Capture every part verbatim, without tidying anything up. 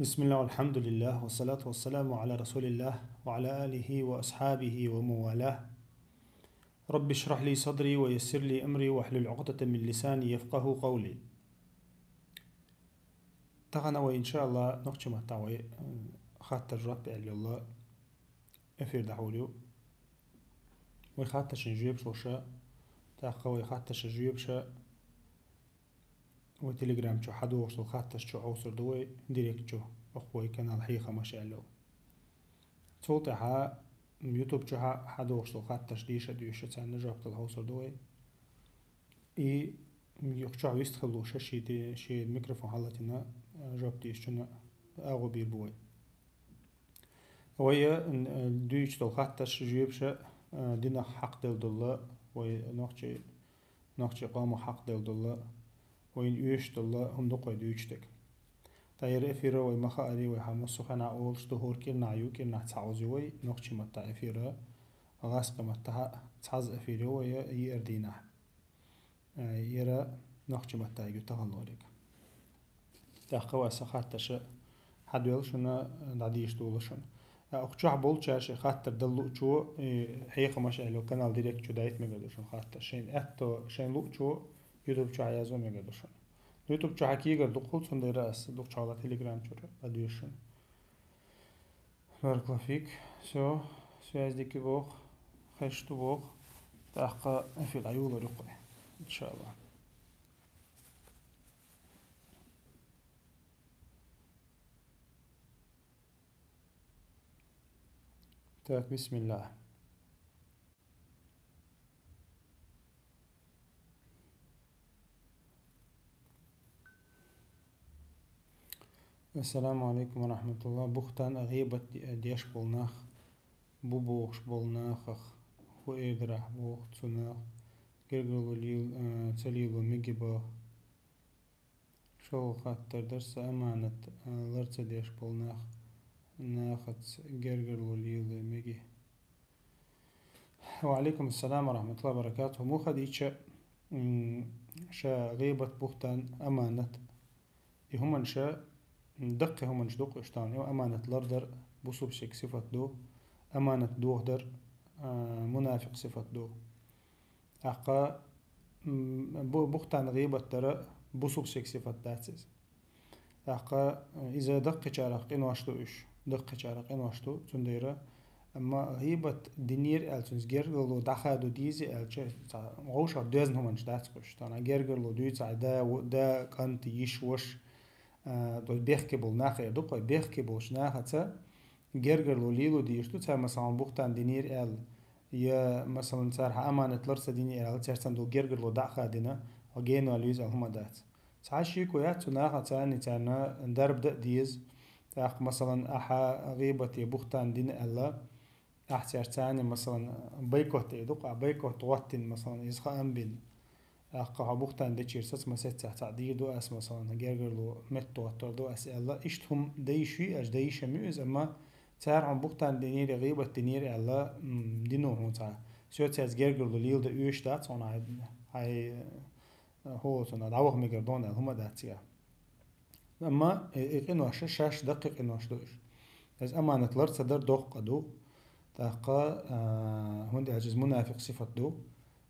بسم الله والحمد لله والصلاة والسلام على رسول الله وعلى آله وأصحابه ومن والاه. رب اشرح لي صدري ويسر لي أمري واحلل عقدة من لساني يفقهوا قولي. Тахана вай, иншаалла, нохчи матта вай, м, хаттар жоп аьлла йолла эфир дӀахьур ю. Вай хаттаршин жоьпаш луш, тӀаккха вай хаттаршин жоьпаш вай Telegram чу хьадоагӀаш дола хаттарш чу хьовсур ду вай, директ чу, оху вай канал «Хьехамаш» аьлла йолла. Цул тӀехьа YouTube чу хьа-, хьадоагӀаш дола хаттарш дийша а дуьйша, царна жоп дала хьовсур ду вай. И юха чохь вистхила луш, ши де-, шен микрофон хьалатина, жоп дийшачунна агӀо бийр бу вай. Вай, н-, дуьйцуш дола хаттарш, жоьпаш, а, динах хьакхаделла долла, вай нохчий, нохчий къомах хьакхаделла долла, вайна оьшуш долла хӀума ду-кх вай дуьйцуш дерг. Ткъа ер эфир вай ма хаарий, вай хьа массо а хенахь олуш ду, хӀора кӀирнахь ю, кӀирнахь цхьа оза ю вай, нохчи матта эфир, гӀазкхи маттахь цхьа оза эфир ю вай, йиъар дийнахь. Э, яра нохчи маттаьрга ю таханлериг. ТӀаккха вай сан хаттарш хьадоьлла шуна, дӀадийша долу шуна. Э, укх чохь болчара шайн хаттар дала луучо, и, «Хьехамаш» аьлла канал директ чу дайта мегар ду шуна хаттар. Шайн аьтто, шайн луучо YouTube чохь язо мегар ду шуна. YouTube чохь кегар дукхул, цундела ас дукхачхьалла Telegram чуьра дӀадоьшу шуна. Баракаллаху фик. Всё, связь дика боху, хезаш ду боху. ТӀаккха эфир дӀайолор ю-кх, иншаалла. Так, бисмиллах. Ассаламу алейкум ва рахматуллах. Бухтан а гӀийбат де-, деш болу нах, бу бохуш болу нахах, хӀу эр дара ахь боху цу нах, гергарло лел-, а, ца лело меги боху. ШолгӀа хаттар дара сан, аманат, а, лар ца деш болу нах, нахаца гергарло лело меги. Ва алейкум ассалам ва рахматуллахи ва баракатуху. Муха дийча, м, ша гӀийбат, бухтан, аманат. И хӀуманаш, м, даккхий хӀуманаш ду-кх уьш тахана. И аманат лардар бусулба стеган сифат ду, аманат дохадар, а, мунафикъ сифат ду. ТӀаккха, м, бу-, бухтан, гӀийбат дар бусулба стеган сифат дац иза. ТӀаккха, э, иза даккхийчарах къинош ду уьш. Даккхийчарах къинош ду, цундела. Амма гӀийбат динера аьлла, цуьнца гергарло дӀахадо деза аьлча, цхьа вовшах доьзна хӀуманаш дац-кх уьш. Тахана гергарло дуьйцу ахь да, во-, да, кӀант, йиша, ваша, а, то есть бехке болу нах эр ду-кх вай, бехке болчу нахаца гергарло лело дезаш ду, цара, масалан, бухтан динера аьлла, я, масалан, цара хьан аманат лар ца динера аьлла, цара царна долу гергарло дӀа а хадийна, хьо генавала веза аьлла хӀума дац. Цхьа шеко яц цу нахаца, царна дарба дан а деза. ТӀаккха, масалан, ахьа гӀийбат я бухтан дина аьлла, ахь цаьрца цхьаьна, масалан, бойкот эр ду-кх, бойкот хӀоттийна, масалан, иза хаам бина. ТӀаккха хьо бухтан дечуьра саца масех цхьаъ дийр ду ас, масалан, гергарло меттахӀоттор ду ас аьлла, иштта хӀума дан йиш ю аьлча, дан йиш ма ю иза, амма цара хьуна бухтан динера, гӀийбат динера аьлла, м, дино хьуна цхьа. Соьца цаьрца гергарло леладан оьшуш дац хьуна, хьай, хьай, э, хӀо цунах дӀаваха мегар ду хьуна аьлла хӀума дац цигахь. Амма и, и къинош шаьш даккхий къинош ду уьш. Иза аманат лар ца дар доккха къа ду. ТӀаккха, а, хӀунда аьлча иза мунафикъ сифат ду.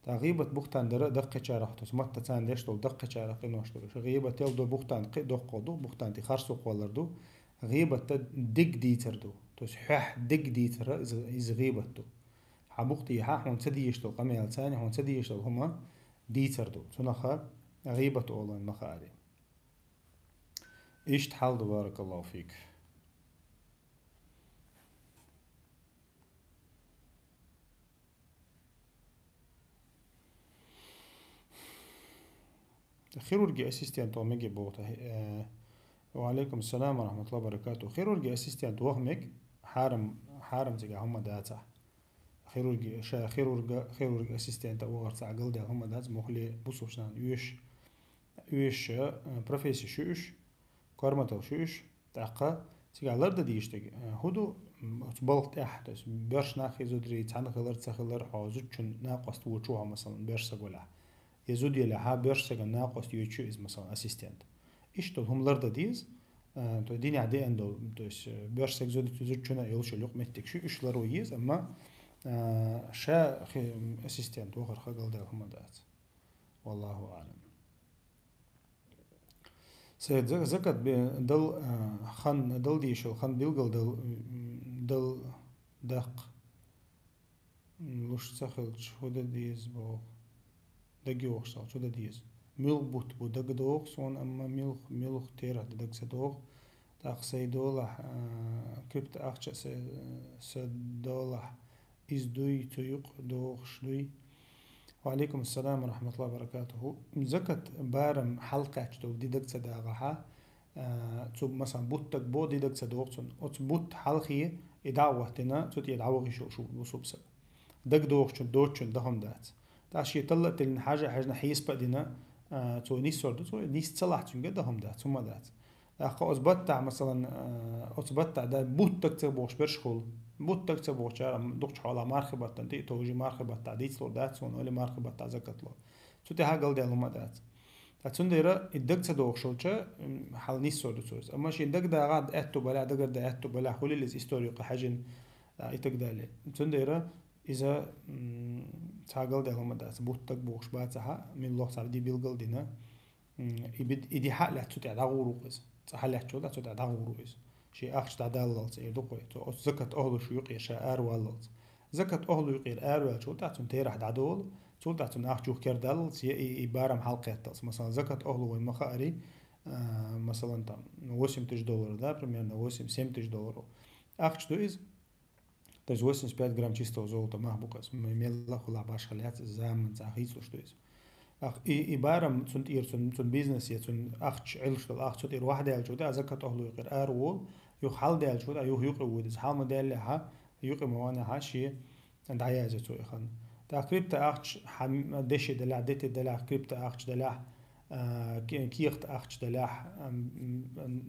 ТӀаккха гӀийбат, бухтан дар а даккхийчарах, то есть матта царна деш долу даккхийчарах къинош ду уьш. ГӀийбат ял ду, бухтан кхин а доккха ду, бухтан тӀе харцо кхоллар ду. ГӀийбат дерг дийцар ду. То есть хьоьх дерг дийцар а иза, иза гӀийбат ду. Хьан бухтехьа хьуна ца дезаш долу къамел, царна хьуна ца дезаш долу хӀума дийцар ду. Цунах гӀийбат олу ма хаарий. Иштта хьал ду, баракаллаху фик. Хирурган ассистент ваха мега боху, э, ва алейкум салам ва рахматуллахи ва баракатух. Хирурган ассистент ваха мега, хьарам, хьарам цигахь хӀума дацахь. Хирурги-, ша хирурга, хирург ассистента вахар цхьа галдаьлла хӀума дац, мухле бусулба нахана оьшуш, оьшуш, э, профессия шу уьш, корматал шу уьш, тӀаккха цигахь лардан дийш дерг, э, хӀун ду, м, оцу балха тӀехь, то есть боьрша нах хи зударий, цхьаьна хилар, ца хилар, хьо зудчун накъост вочу хьо, масалан, боьрша саг валахь. Я зуда елахь, боьрша саган накъост йоьчу иза, масалан, ассистент. Иштта долу хӀума лардан деза, А, то есть динехь деана долу, то есть, э, боьрша саг зуд-, зудчунна а йолуш йолу юкъаметтигаш ю, уьш ларъян еза, амма, а, ша хи-, ассистент вахар хагал дела хӀума дац. Валлаху аълам. Сайд за-, закат бе-, дал, а, хан, дал дийшал, хан билгал дал, м, дал даккха. М, луш ца хилча, хӀу дан деза боху. ДагайогӀуш ца хилча, хӀу дан деза. Муьлха бутт бу дагадогӀу суна, амма муьлха, муьлха терахь дан дага ца догӀу. ТӀаккха сайн долахь, а, крипто ахча а са, са долахь, иза дуй, цу юкъа догӀуш дуй. Ва алейкум ассалам ва рахматуллахи ва баракатуху. Закат барам хьалакхаьчна долу ди дага ца дагӀахьа, а, цу, масалан, бутт дага бо ди дага ца догӀу цунна. Оцу бутт хьалхе и дӀа а хӀоттина, цу тӀе дӀа вахийша шу, бусулба саг. Дага догӀучун, доцучун дан хӀума дац. ТӀаккха шен талла а тиллина, хьажа а хьаьжна, хьесап а дина, а, цо нисдор ду, цо нис ца лахь, цуьнга дан хӀума дац, хӀума дац. ТӀаккха оцу баттахь, масалан, а, оцу баттахь дан бутт дага ца богӀуш берш хуьлу. Бутт дага ца богӀучара дукхачу хьолахь мархи баттана тӀе а товжий, мархи баттахь дийцалур дац суна, или мархи баттахь закат ло. Цу тӀехь галдаьлла хӀума дац. Ткъа цундела и дага ца догӀуш хилча, м, хьал нисдор ду цо иза. Амма шен дага дагӀахь аьтту балахь, дагара дан аьтту балахь, хуьлийла иза история кху хьаьжина, а, и так далее. Цундела иза, м, цхьа галдаьлла хӀума дац. Бутт дага богӀуш бацахьа, муьлхха цхьа ди билгал дина. М, и бид-, и ди хьа а лаьцна цу тӀехь дӀагӀур ву иза. Цкъа хьалаьцча, цу тӀехь дӀагӀур ву иза. Шен ахча дӀадаллалц эр ду кхо. Цо оцу закат охьалуш юкъера ша араваллалц. Закат охьалу юкъера араваьллачул тӀехь цунна терахь дӀадолу, цул тӀехь цунна ахча юха кердаллалц, я и, и барам хьалакхетталц. Масалан, закат охьалу вайн ма хаари, а, масалан, там, восемь тысяч долларов, да, примерно восемь-семь тысяч долларов. Ахча ду иза, то есть восемьдесят пять грамм чистого золота мах бу кхуьнан, м-, мелла а хуьлахь башха лаьцна, заманца хийцалуш ду иза. Ах, и, и барам цунна тӀера, цунна, цунна бизнес я, цунна ахча, Ӏилуш долу ахча цу тӀера вахьдаьллачул тӀехь, закат охьалу юкъера араволу, юха хьалдаьллачул тӀехь, юха юкъа вуьду иза. Хьал ма даьллехьа, юкъа ма ванехьа, шен дӀаяза цо и хан. ТӀаккха крипто ахча хьан деши далахь, дети далахь, крипто ахча далахь, а, ке-, кехат ахча далахь, ам, ам, ам,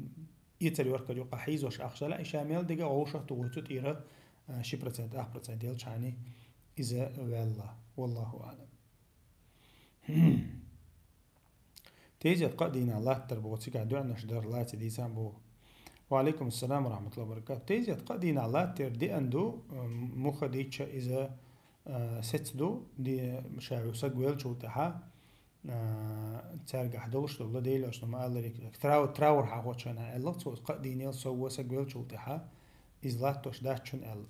эцар йоркар юкъа хьийзош ахча далахь, и ша мел дерг а вовшах а тухур цу тӀера, а, ши процент, ах процент елчхьана иза ваьлла. Валлаху аълам. Тезет кхаа дийнахь латтар боху, цигахь доьӀнаш дар лаций дийцан боху. Ва алейкум ассалам ва рахматуллахи ва баракатух. Тезет кхаа дийнахь латтар деана ду, м, муха дийча иза, а, сеца ду, ди-, ша саг веллачул тӀаьхьа, а, цаьргахь долуш долу, Делошна ма-аллара, трау-, траур хьахочана аьлла, цо кхаа дийнел сов саг веллачул тӀаьхьа, иза латтош дац чун аьлла.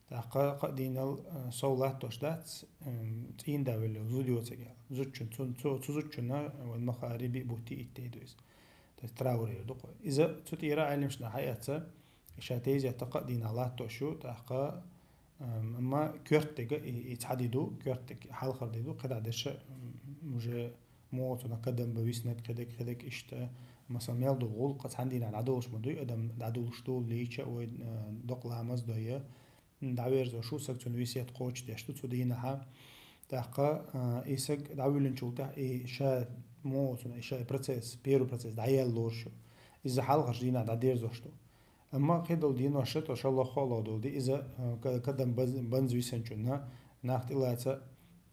ТӀаккха кхаа дийнал, а, сов латтош дац, м, цӀийнда велла, зуда йоцург аьлла. Зудчун, цун, цу, цу зудчунна, вайн ма хаари, биъ бутт, итт де ду иза. То есть траур эр ду кхо. Иза цу тӀера Ӏеламнаха хьаэцна, ша тезет кхаа дийнахь латтош ю, тӀаккха, ам, амма коьртаниг и, и цхьа де ду, коьртаниг хьалхара де ду, кхидӀа дерш, м, уже муха цунах кадам бан виснарг, кхидерг, кхидерг иштта, масала, мел долу гӀуллакх цхьана дийнахь дӀадолуш ма дуй, адам дӀадолуш долу лийча, вай, а, докъа ламаз дой, дӀаверзош ву саг, цунна весет кхочушдеш ду цу дийнахьа. ТӀаккха, а, и саг дӀавуьллинчул тӀаьхьа и ша муха цунна, и ша и процесс, первый процесс дӀаелла лоруш ю. Иза хьалхарчу дийнахь дӀадерзош ду. Амма кхидолу денош ша, то ша лоххо а ло долу ди, иза, а, ка-, кадам баз-, банза висанчунна нах тӀелаца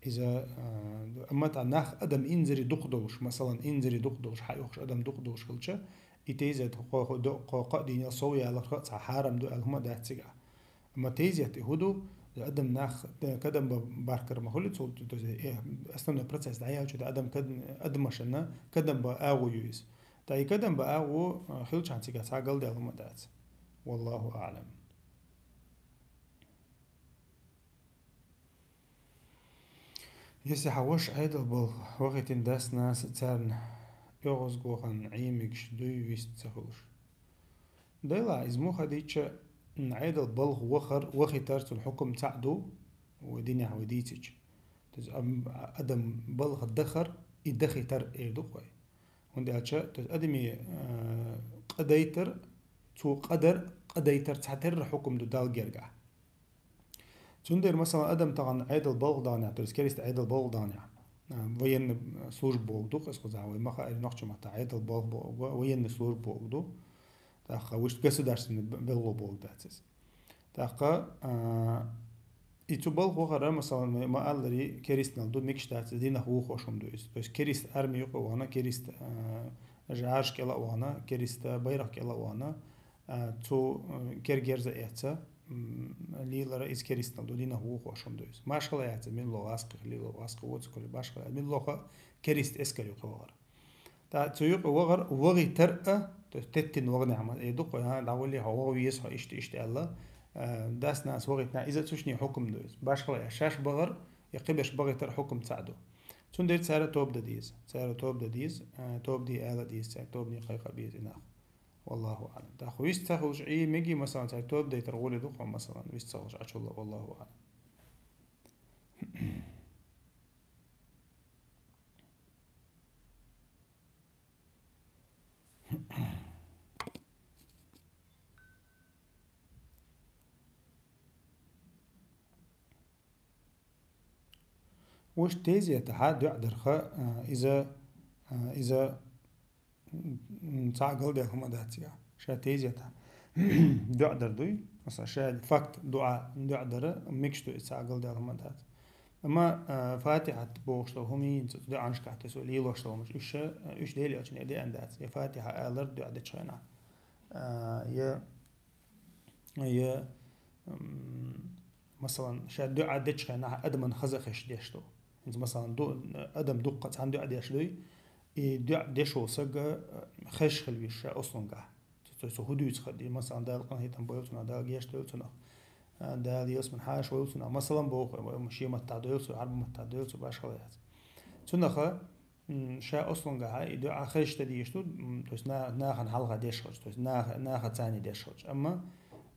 иза, а, амма тӀа нах адам инзаре дукха долуш, масалан, инзаре дукха долуш, хьаоьхуш адам дукха долуш хилча, и тезет кхо, кхо, кхо, кхо кхаа дийнал сов яларх а цхьа хьарам ду аьлла хӀума дац цигахь. Амма тезет и хӀун ду, адам нах, э, кадам бан баркар ма хуьлу цул, то есть, э, основной процесс дӀаяьлча, адам кад-, адамашна кадам бан агӀо ю иза. Ткъа и кадам бан агӀо, э, хилчахьана цигахь цхьа галдаьлла хӀума дац. Валлаху аълам. Если хьан ваша Ӏедал балха вахийтина дас-нанас царна оьгӀазгохан Ӏемигаш дуй вист ца хуьлуш? Делахь, иза муха дийча, м, Ӏедал балха вахар, вахийтар цуьнан хьукам цхьаъ ду, вай динехь вай дийцича. То есть, ам, адам балха дахар, и дахийтар эр ду кхо. ХӀунда аьлча, то есть, адаме, э, къа дайтар, цо къа дар, къа дайтар цхьатерра хьукам ду Далла гергахь. Цундела, масалан, адам тахана Ӏедал балха даханехь, то есть керист Ӏедал балха даханехь, а, военный служба бохург ду, кхузахь вай ма хаъара нохчийн маттахь Ӏедал балха бохург, военный служба бохург ду. ТӀаккха вуьшта государственный б-, белхало бохург дац иза. ТӀаккха, а, и цу балха вахара, масалан, ма-, ма-аллара, керистанал ду, мегаш дац, динах вухош хӀума ду иза. То есть керист арми юкъа вахана, керист, а, жӀараш кӀела а вахана, кериста байракх кӀела а вахана, а, цу, э, кер герз а эца, м, лелар из керистал ду, динах вухуш хӀама ду из. Башхала яц, милло гӀаскхих, лело гӀаскхи воцу кули башхала, миллоха керист эскар юкъе вахар. ТӀаккха цу юкъе вахар, вагӀийтар а, то есть теттина вагӀанехь ма, э, ду-кх, а, дӀагӀоллехьа, вагӀа веза хьо, иштта, иштта аьлла, э, дас-нанас вагӀийтина, иза цу шинне хьукам ду иза. Башхала яц, шаьш бахар, я кхиберш бахийтар хьукам цхьаъ ду. Цундела цара тоба дан деза. Цара тоба дан деза, а, тоба де ала деза цара, тобане кхайкха беза и нах. Валлаху аӀлам. ТӀаккха вист ца хуьлуш Ӏе меги, масалан, цара тоба дайтар гӀоле ду-кх, масалан, вист ца хуьлуш Ӏочулла, валлаху аӀлам. Вуш тезетахьа дуӀа дарха, а, иза, а, иза, м, цхьа галдаьлла хӀума дац цигахь. Ша тезетахьа дуӀа дар дуй, масала, ша факт дуӀа, дуӀа дара, мегаш ду и цхьа галдаьлла хӀума дац. Амма, а, Фатихьат бохуш долу хӀума йийна цу дуӀанашкахь тесо лелош долу хӀумаш, уьш, уьш Делан Элчане деана дац. Я Фатихьа алар дуӀа дечу хенахь, а, я Я, м, масалан, ша дуӀа дечу хенахь адаман хаза а хезаш деш ду. ХӀинца, масалан, ду-, адам дуккха цхьана дуӀа деш дуй, и дуӀа деш волу сага, э, хезаш хила веза ша ослунгахь. Цо, цо хӀун дуьйцу хадий, масалан, Дала къинхетам бойла цунах, Дала гечдойла цунах, а, Дала ялсамани хьаша войла цунах. Масалан, боху, вай, шен маттахь дойла цо, Ӏарбу маттахь дойла цо, башхала яц. Цунаха М, ша ослунгахьа и дуӀа хезаш дан дезаш ду, м, то есть на-, нахана хьалха деш хилча, то есть наха-, наха царний деш хилча. Амма,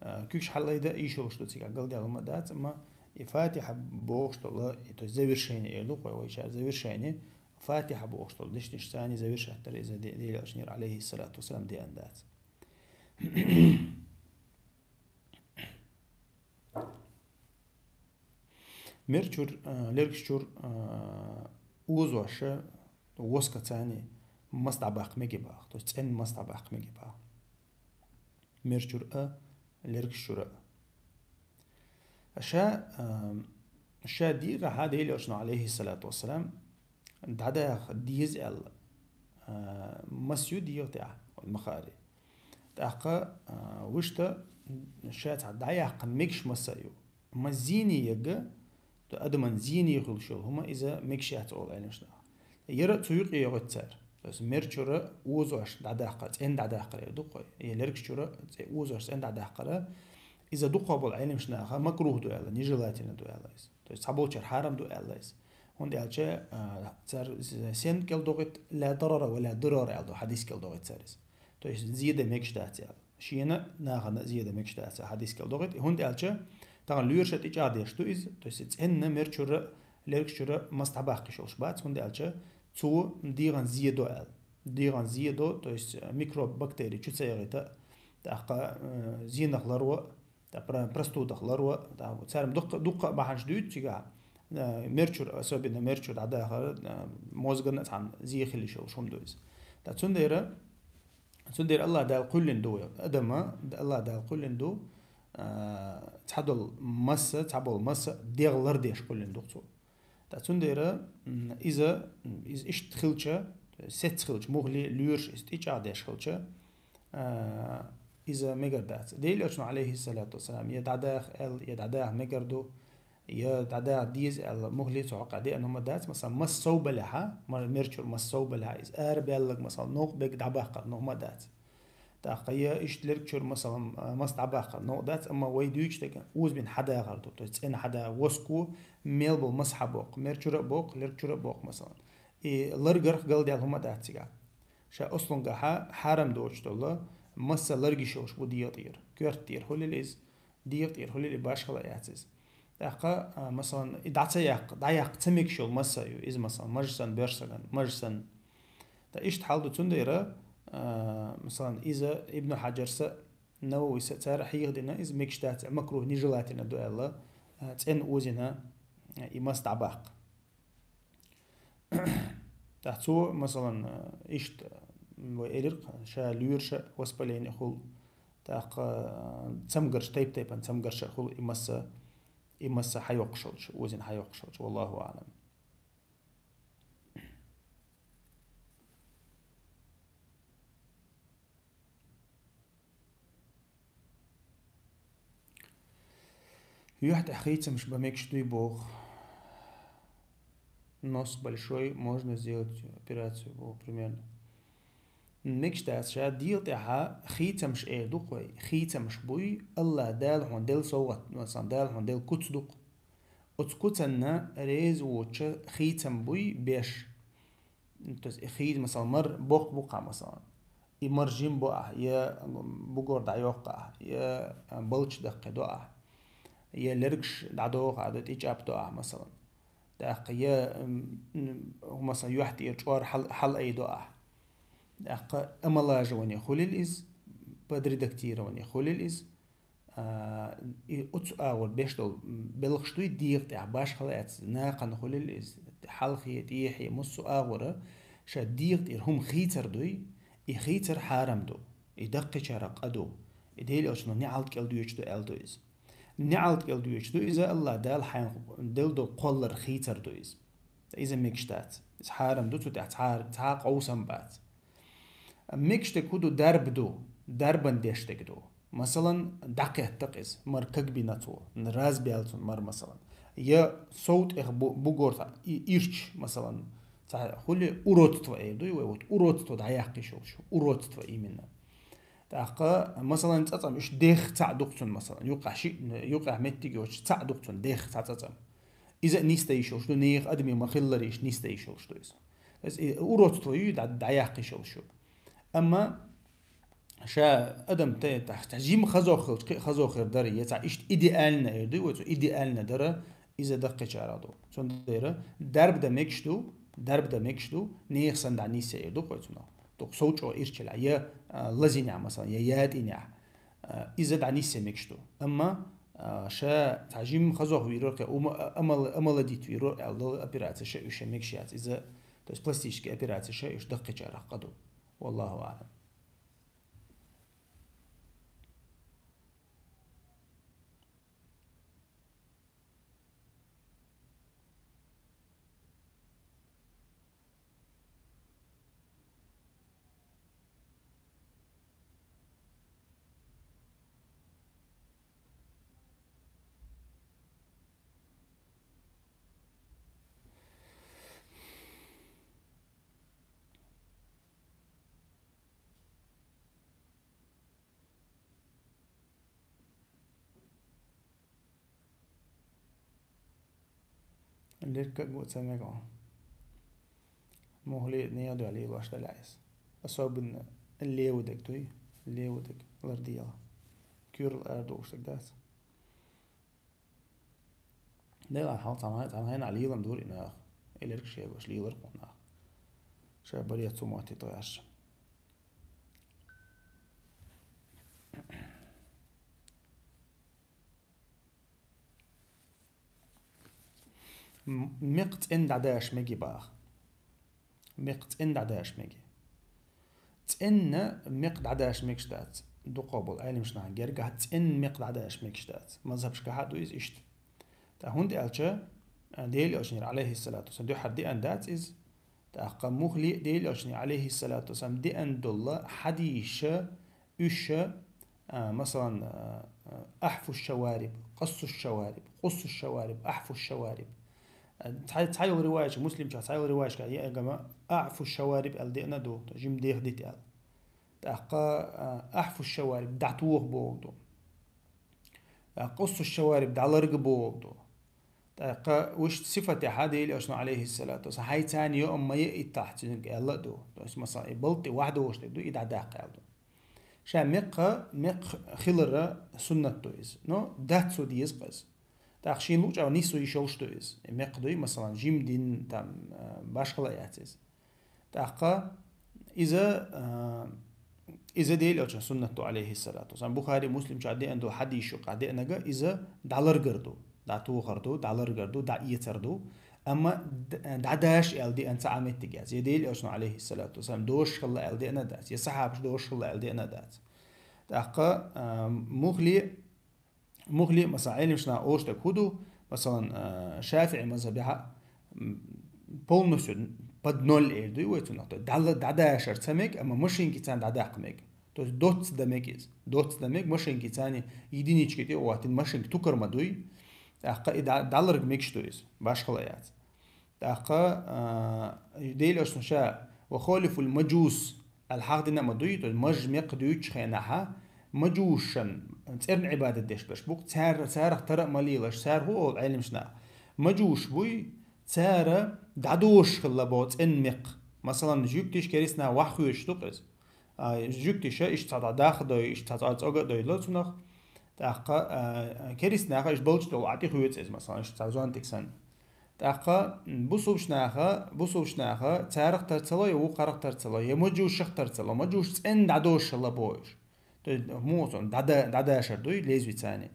а, куьйгаш хьалайда йиш йолуш ду цигахь, галдаьлла хӀума дац, амма и Фатиха бохуш долу, и, то есть завершение эр ду-кх вай, вайчара завершение, Фатиха бохуш долу дешнаш царний завершать дар иза де-, Делан Элчанера, алейхиссалату вассалам, деана дац. Мер чуьра, а, лергаш чуьра, а, озоша воска царний маса дӀабаккха меги баха, то есть цӀенна маса дӀабаккха меги баха. Мер чуьра а, лергаш чуьра а. Ша, а, ша дийгӀахьа Делан Элчано, алейхиссалату вассалам, дӀадаха деза аьлла, а, маса ю дегӀа тӀехь, ма хаара. ТӀаккха, а, вуьшта ша цхьа дӀаяккха мегаш маса а ю. Ма зене егга, то адаман зене хуьлуш йолу хӀума иза мегаш яц олу Ӏеламнаха. Яра а цу юкъе йогӀуьйту цара. То есть мер чуьра озош дӀадаккхар, цӀена дӀадаккхар эр ду-кх вай. Я лергаш чуьра цӀе-, озош цӀена дӀадаккхар, иза дукхахболу Ӏеламнаха макрух ду аьлла, нежелательно ду аьлла иза. То есть цхьаболчара хьарам ду аьлла иза. ХӀунда аьлча, а, цара сен кӀел догӀуьйту, ла дарара ва ла дирара аьлла ду, хьадис кӀел догӀуьйту цара иза. То есть зен дан мегаш дац аьлла. Шена а, нахана а зен дан мегаш дац аьлла хьадис кӀел догӀуьйту. ХӀунда аьлча тахана лоьраша тӀечӀагӀдеш ду иза, то есть цӀенна мер чуьра, лергаш чуьра маса дӀабаккха йиш йолуш бац, хӀунда аьлча цо дегӀан зен до аьлла. ДегӀан зен до, то есть микроб, бактери чу ца ягӀийта, тӀаккха, э, зенах ларво а, ТӀаккха про-, простудах ларво, да, цара дуккха-, дуккха а бахьанаш дуьйцу цигахь, э, мер чуьра, особенно мер чуьра дӀадахар, э, мозгана а цхьаьна зен хила йиш йолуш хӀума ду иза. ТӀаккха цундела, цундела АллахӀ Дала кхоьллина ду вай. Адама АллахӀ Дала кхоьллина ду, э, цхьадолу маса, цхьаболу маса дегӀ лардеш кхоьллина ду цо. Ткъа цундела, м, иза, м, иза иштта хилча, сецца хилча, муххале лоьраша иза тӀечӀагӀдеш хилча, а, иза мегар дац. Делан Элчано, алейхиссалату вассалам, я дӀадаха аьлла, я дӀадаха мегар ду, я дӀадаха деза аьлла, муххале цу хьокъехь деана хӀума дац, масала, маса сов балехьа, ма-, мер чуьра маса сов балехьа, иза арабаьлларг, масала, новкъа берг дӀабаккхар, но хӀума дац. ТӀаккха я иштта лерг чуьра, масалан, а, маса дӀабаккхар, новкъа дац, амма вай дуьйцу дерг озабина хьадахар ду, то есть цӀена хьада-, воско мел болу маса хьабоккху, мер чуьра а боккху, лерг чуьра а боккху, масалан. И ларгарх галдаьлла хӀума дац цигахь. Ша ослунгахьа хьарам доцуш долу маса ларгаш йолуш бу дегӀа тӀера. Коьрта тӀера хуьлийла иза, дегӀа тӀера хуьлийла, башхала яц иза. ТӀаккха, а, масалан, и дӀа ца яккха, дӀаяккха ца мегаш йолу маса а ю, иза, масалан, мажа санна, боьрша санна, мажа санна. Ткъа иштта хьал ду цундела, а, масалан, иза Ибн Хьаджарса, Навависа, цара хьехадина, иза мегаш дац, макрух, нежелательно ду аьлла, а, цӀена озийна, а, и маса дӀабаккха. ТӀаккха цо, масалан, иштта вай элира, ша лоьраша воспаление хуьлу, тӀаккха цамгарш, тайп-тайпана цамгарша хуьлу и масса, и масса хьайоккхуш йолчу, озийна хьайоккхуш йолчу, валлаху аӀлам. Юьхь тӀехь хийцамаш бан мегаш дуй боху. Нос большой, можно сделать операцию, боху, примерно. Мегаш дац, ша дегӀа тӀехьа хийцамаш эр ду-кх вай, хийцамаш буй, Аллах Дала хьуна делла совгӀат, масалан, Дала хьуна делла куц ду-кх. Оцу куцанна реза воцуша хийцам буй беш. То есть, и хийца, масалан, мара боккха бу-кх, масалан. И мара жима бу ахь, я бугар дӀайоккху ахь, я балча даккхий до ахь, я лергаш дӀадоху ахь, тӀечӀап до ахь, масалан. ТӀаккха я, м, м, масалан, юьхь тӀера чкъор хьал-, хьалаайдо ахь. ТӀаккха омолаживание хуьлийла иза, подредактирование хуьлийла иза. А, и оцу агӀор беш долу белхаш дуй дегӀа тӀехь, башхалла а яц, нахана хуьлийла иза, хьалхе, тӀехье, массо а агӀора ша дегӀа тӀера хӀума хийцар дуй, и хийцар хьарам ду, и даккхийчарах къа ду, и Делан Элчано неӀалт кӀел доьдуш ду аьлла ду иза. НеӀалт кӀел доьдуш ду иза, Аллах Дала хьайна делла долу кхоллар хийцар ду иза. Иза мегаш дац. Иза хьарам ду, цу тӀехь цхьа, цхьа а къовсам бац. Мегаш дерг хӀун ду? Дарба ду, дарбан деш дерг ду. Масалан, дӀакхетта-кх иза, мара кагбина цо, раз баьлла цунна мара, масалан. Я сов тӀех бу-, бугар цхьа и-, ирча, масалан, цхьа хуьлий, уродство эр дуй вай, вот уродство дӀаяккха йиш йолуш, уродство именно. ТӀаккха, масалан, цӀацӀам уьш дех цхьаъ ду-кх цунна, масалан, юкъахь шиъ, юкъахь меттиг йоцуш цхьаъ ду-кх цунна дех цхьа цӀацӀам. Иза а нисдан йиш йолуш ду, нехан адамийн ма-хиллара иштта нисдан йиш йолуш ду иза. Иза и уродство ю, дӀа-, дӀаяьккха йиш йолуш ю. Амма ша адам те-, тахь, тахь жима хазох хилча, кхин а хазох хир дара, я цхьа иштта идеально эр дуй вай цо, идеально дара, иза даккхийчарах ду. Цундела дарба дан мегаш ду, дарба дан мегаш ду, нехан санна дӀанисъян эр ду-кх вай цунах. Дукха сов чӀогӀа ирчаллехь, я, а, лазийнехь, масалан, я ятӀийнехь, а, иза дӀанисъян мегаш ду. Амма, а, ша цхьа жима хазох вийр вара, кхин а ума-, а-, амал-, омолодить вийр вара аьлла долу операцеш уьш мегаш яц. Иза, то есть пластический операцеш уьш даккхийчарах къа ду. Валлаху аӀлам. Лирка го ца мегӀо. Мухли неха дуьхьа лелош далахь иза. Особенно левый дерг дуй, левый дерг лардела. Куьйрал ара дууш дерг дац. Делахь хьал цхьана, цхьана хенахь лелам дура и наха. Элирг шегош лелар кху наха. Ша баре цу мотти тӀе гӀаьрша. М-, мекх цӀена дӀадаш меги баха. Мекх цӀена дӀадаш меги. ЦӀенна мекх дӀадаш мегаш дац. Дукхах болу Ӏеламнахана гергахь цӀенна мекх дӀадаш мегаш дац. Мазхабашкахь а ду иза иштта. ТӀаккха хӀунда аьлча, а, Делан Элчанера, алейхиссалату вассалам, дуьххьара деана дац иза. ТӀаккха мухли Делан Элчанера, алейхиссалату вассалам, деана долу хьадийша, уьш, а, масалан, а, а, ахьфу шавариб, къассу шавариб, къуссу шавариб, ахьфу шавариб. А, цхьай-, цхьайолу риваяча, Муслим чохь цхьайолу риваячка еа гама, ахьфу шавариб аьлла деана ду, жима деха дита аьлла. ТӀаккха, а, ахьфу шавариб, дӀатоха боху ду. ТӀаккха къуссу шавариб, дӀаларга боху ду. ТӀаккха вуьшта сифатехьа Делан Элчано, алейхиссалату вассалам, хьайца йоам ма яиттахь цуьнга аьлла а ду. То есть, масалан, и балтӀи вахьдолуш дерг ду, и дӀадаккха аьлла ду. Ша мекха, мекх хилара суннат ду иза. Но дац цо деза-кх иза. ТӀаккха шена луъучӀагӀа нисо йиш йолуш ду иза. И мекх дуй, масалан, жима дин, там, а, башхала а яц иза. ТӀаккха иза, а, иза Делан Элчан суннат ду, алейхиссалату вассалам. Бухари, Муслим чохь деана ду хьадийша юкъахь деанага, иза дӀаларгар ду, дӀатохар ду, дӀаларгар ду, дӀаэцар ду. Амма д-, дӀадаш аьлла деана цхьа а меттиг яц. Я Делан Элчано, алейхиссалату вассалам, дошуш хилла аьлла деана дац, я сахьабаш дошуш хилла аьлла деана дац. ТӀаккха, а, мухли Мухли, масалан, Ӏеламнаха олуш дерг хӀун ду, масалан, а, ШафиӀи мазхабехьа, м, полностью под ноль эр дуй вай цунах. То есть дӀала-, дӀадашар ца мег, амма машинкица дӀадаккха мег. То есть доцца дан мег иза. Доцца дан мег, машинкица единичка тӀе а хӀоттийна, машинка тукар ма дуй. ТӀаккха и дӀа-, дӀалург мегаш ду иза, башхала яц. ТӀаккха, а, Делан Элчано ша: «Ва холифул мажус», аьлла хьахдина ма дуй, то есть маж-мекх дуьйцучу хенахьа, мажушан, цӀерна Ӏибадат деш берш бу-кх, цар-, царах тара а ма лелаш, цар хӀун олу Ӏеламнаха? Мажуш буй, цара дӀадоьшуш хилла боху цӀена мекх. Масалан, жуьгтиша, керистанаша ваха хоьшуш ду-кх иза. А, жуьгтиша иштта цхьа дӀа даха дой, иштта цхьа цӀа-, цӀога а дой ло цунах. ТӀаккха, а, керистанаха иштта балчу долу Ӏа тӀе хоьцу иза, масалан, иштта цхьа зонтик санна. ТӀаккха, м, бусулбачу наха, бусулбачу наха царах тара ца ло, я вукхарах тара ца ло, я мажушех тара ца ло, мажуш цӀена дӀадоьшуш хилла боху уьш. То есть, муха цунна дӀада-, дӀадашар дуй лезвицани.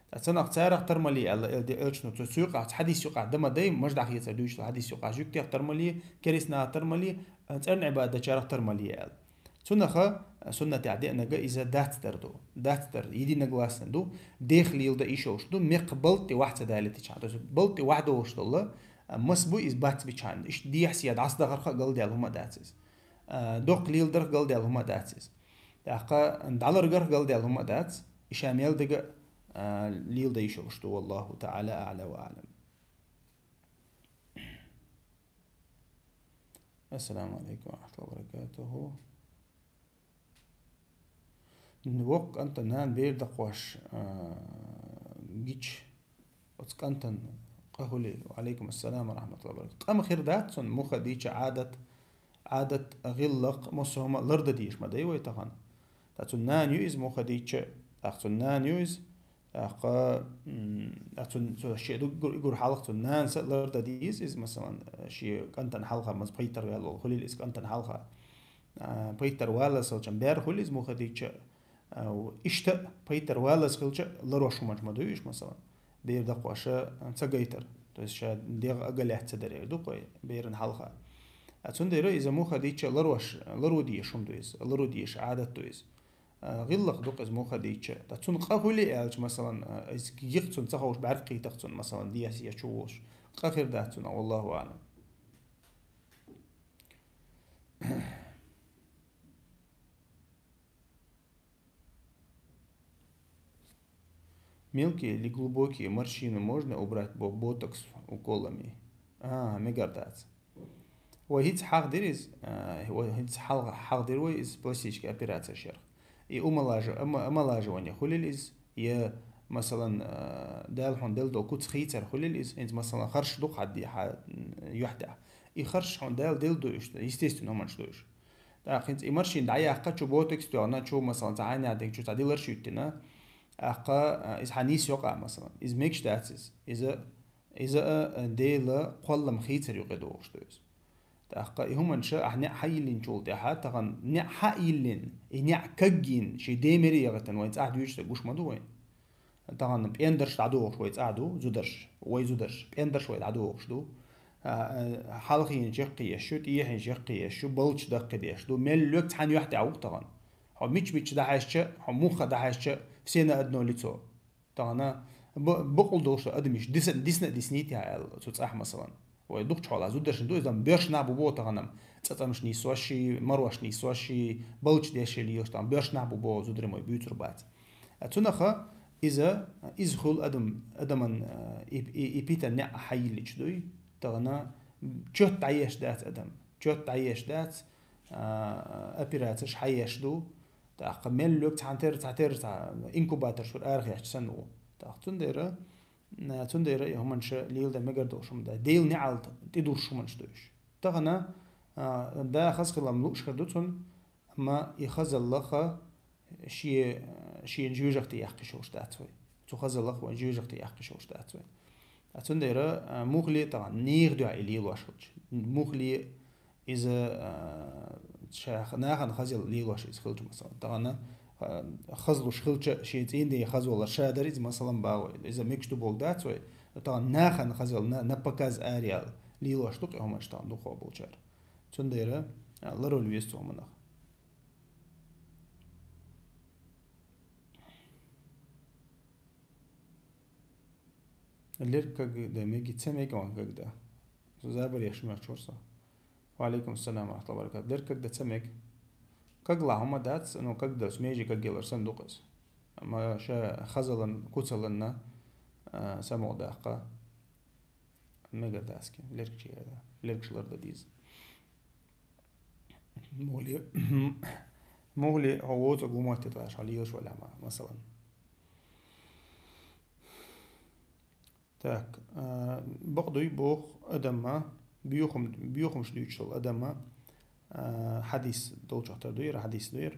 Ткъа цунах царах тара ма ле аьлла, эл-, Элчано цу, цу юкъахь, хьадис юкъахь дан ма дай, маж дӀахецар дуьйцуш долу хьадис юкъахь, жуьгтех тара ма ле, керистанаха тара ма ле, цӀерна Ӏибадат дечарах тара ма ле аьлла. Цунаха суннатехь деанарг иза дац дар ду. Дац дар, единогласно ду, дех леладан йиш йолуш ду, мекх балд тӀе ваха ца далийтичхьана. То есть балд тӀе ваха долуш долу мас бу иза бац бичхьана. Иштта дехьа-сехьа дӀасадахарх а галдаьлла хӀума дац иза. А, доккха леладарх а галдаьлла хӀума дац иза. ТӀаккха дӀалургарх а галдаьлла хӀума дац, и ша мел дерг а, а, леладан йиш йолуш ду, валлаху таӀала аӀла ва аӀлам. Ассаламу алейкум ва рахматуллахи ва баракатуху. Воккха кӀанта нана бер дакхош, а, гича, оцу кӀантан къа хуьлий? Ва алейкум ассалам ва рахматуллахи ва баракатуху. Къа ма хир дац цунна, муха дийча Ӏадат, Ӏадат, гӀиллакх, массо а хӀума лардан дезаш ма дай вай тахана. Ткъа цунна нана ю иза муха дийча, тӀаккха цунна нана ю иза, тӀаккха, м, а цун, цо шен ду гур-, гур хьалха цун нанас а лардан деза иза, масалан, шен кӀантана хьалха, маса пайтар ваьлла волу хуьлийла иза кӀантана хьалха. А, пайтар валлалц хилча бер хуьлу иза муха дийча, а, иштта а пайтар валлалц хилча ларош хӀуманаш ма дуй уьш, масалан. Бер дакхоша ца гайтар. То есть ша дегӀ агалаьцна ца дар эр ду кхой, беран хьалха. А цундела иза муха дийча ларош, ларо дезаш хӀума ду иза, ларо дезаш Ӏадат ду иза. А, гӀиллакх ду-кх иза муха дийча. Ткъа цунна къа хуьлий аьлча, масалан, а, иза гихь цунна ца ховш, бӀаьрг кхийтахь цунна, масалан, дехьа-сехьа чу волуш. Къа хир дац цунна, валлаху аӀлам. Мелкие или глубокие морщины можно убрать бо-, ботокс уколами? А, мегар дац. Вай хӀинца хьахдира иза, а, вай хӀинца хьал-, хьахдира вай иза пластическая операция шерх. И омолажи-, омо-, омолаживание хуьлийла иза, я, масалан, а, Дала хьуна делла долу куц хийцар хуьлийла иза, хӀинца, масалан, харш ду хьан де-, хьан, м, юьхь тӀехь. И харш хьуна Дала делла ду уьш, естественно, хӀуманаш ду уьш. ТӀаккха хӀинца и морщина дӀаяккха, чу ботокс тоьхна, чу, масалан, цхьа Ӏайнех дерг чу цхьа диларш юьттина, тӀаккха, а, иза хьан нийса йокъа, масалан. Иза мегаш дац иза. Иза, иза а, а, Делан кхоллам хийцар юкъа догӀуш ду иза. ТӀаккха и хӀуманаш ахь неӀ хьайиллинчул тӀаьхьа, тахана неӀ хьайиллина, и неӀ кагйина, шен ден мери яхийтина вайн цӀахь дуьйцуш дерг гуш ма ду вайна. Тахана пӀендарш дӀадохуш вай цӀахь ду, зударш, вай зударш, пӀендарш вай дӀадохуш ду. А, а, хьалхийна чекхъеш ю, тӀехьа чекхъеш ю, балча даккхийдеш ду. Мел лоьг цхьана юьхь тӀехь ву-кх тахана. Хьо мича-мича дӀахьаьжча, хьо муха дӀахьаьжча, все на одно лицо. Тахана бу-, бакъул долуш адамаш дисна, дисна а диснийта аьлла, цу цӀахь, масалан. Вай дукхачу хьолахь зударшна ду, иза ам боьрша нах бу боху тахана ам. ЦӀацӀамаш нийсош, марваш нийсош, балча деш лелаш тахана боьрша нах бу боху зударий, ма буьйцур бац. А цунаха иза, иза хуьлу адам, адаман, а, и, и, и питана неӀ хьайиллича дуй, тахана чот дӀаеш дац адам, чот дӀаеш дац, а, операцеш хьаеш ду, тӀаккха мел лоьг цхьана тера, цхьа тера, цхьа инкубаторш вара арахецча санна ву. ТӀаккха цундела, а, цундела и хӀуманаш леладан мегар долуш хӀума дац. Делан неӀалт тӀедурш хӀуманаш ду уьш. Тахана, а, да хаза хилам лууш хир ду цунна, амма и хазаллах шен, шена жоьжахате яккха йиш йолуш дац вай. Цу хазаллах вайн жоьжахате яккха йиш йолуш дац вай. А цундела, а, муххале а тахана нехан дуьхьа и лелош хилча, муххале а иза, а, ша нахана хазалла лелош иза хилча, масалан, тахана, а, хазлуш хилча, шен цӀийнан ден хазаллар ша дара иза, масалан, боху вай. Иза мегаш ду бохург дац вай. Тахана нахана хазалла, на, на показ араяьлла лелош ду-кх и хӀуманаш тахана дукхахболчара. Цундела, а, ларвала веза цу хӀуманах. Лерг кагдан мега, ца мега ван кагдан. Со забареш моьттуш вара со. Ва алейкум ассалам ва рахматуллахи ва баракатух. Лерг кагдан ца мега. Каглахь хӀума дац, ну, кагдалц меже кагъялар санна ду-кх иза. Амма ша хазаллан, куцаллан, а, а, самукъадаккха мегар дац кхы, лергаш, лергаш лардан деза. Мухли, мухли хьо воцург ву моттийташ, хьо лелаш вале а, ма-, масалан. Так, а, бакъ дуй боху адамма, боьхам-, боьхамаш дуьйцуш долу адамма, а, хьадис долчух тера дуй, хьадис дуй,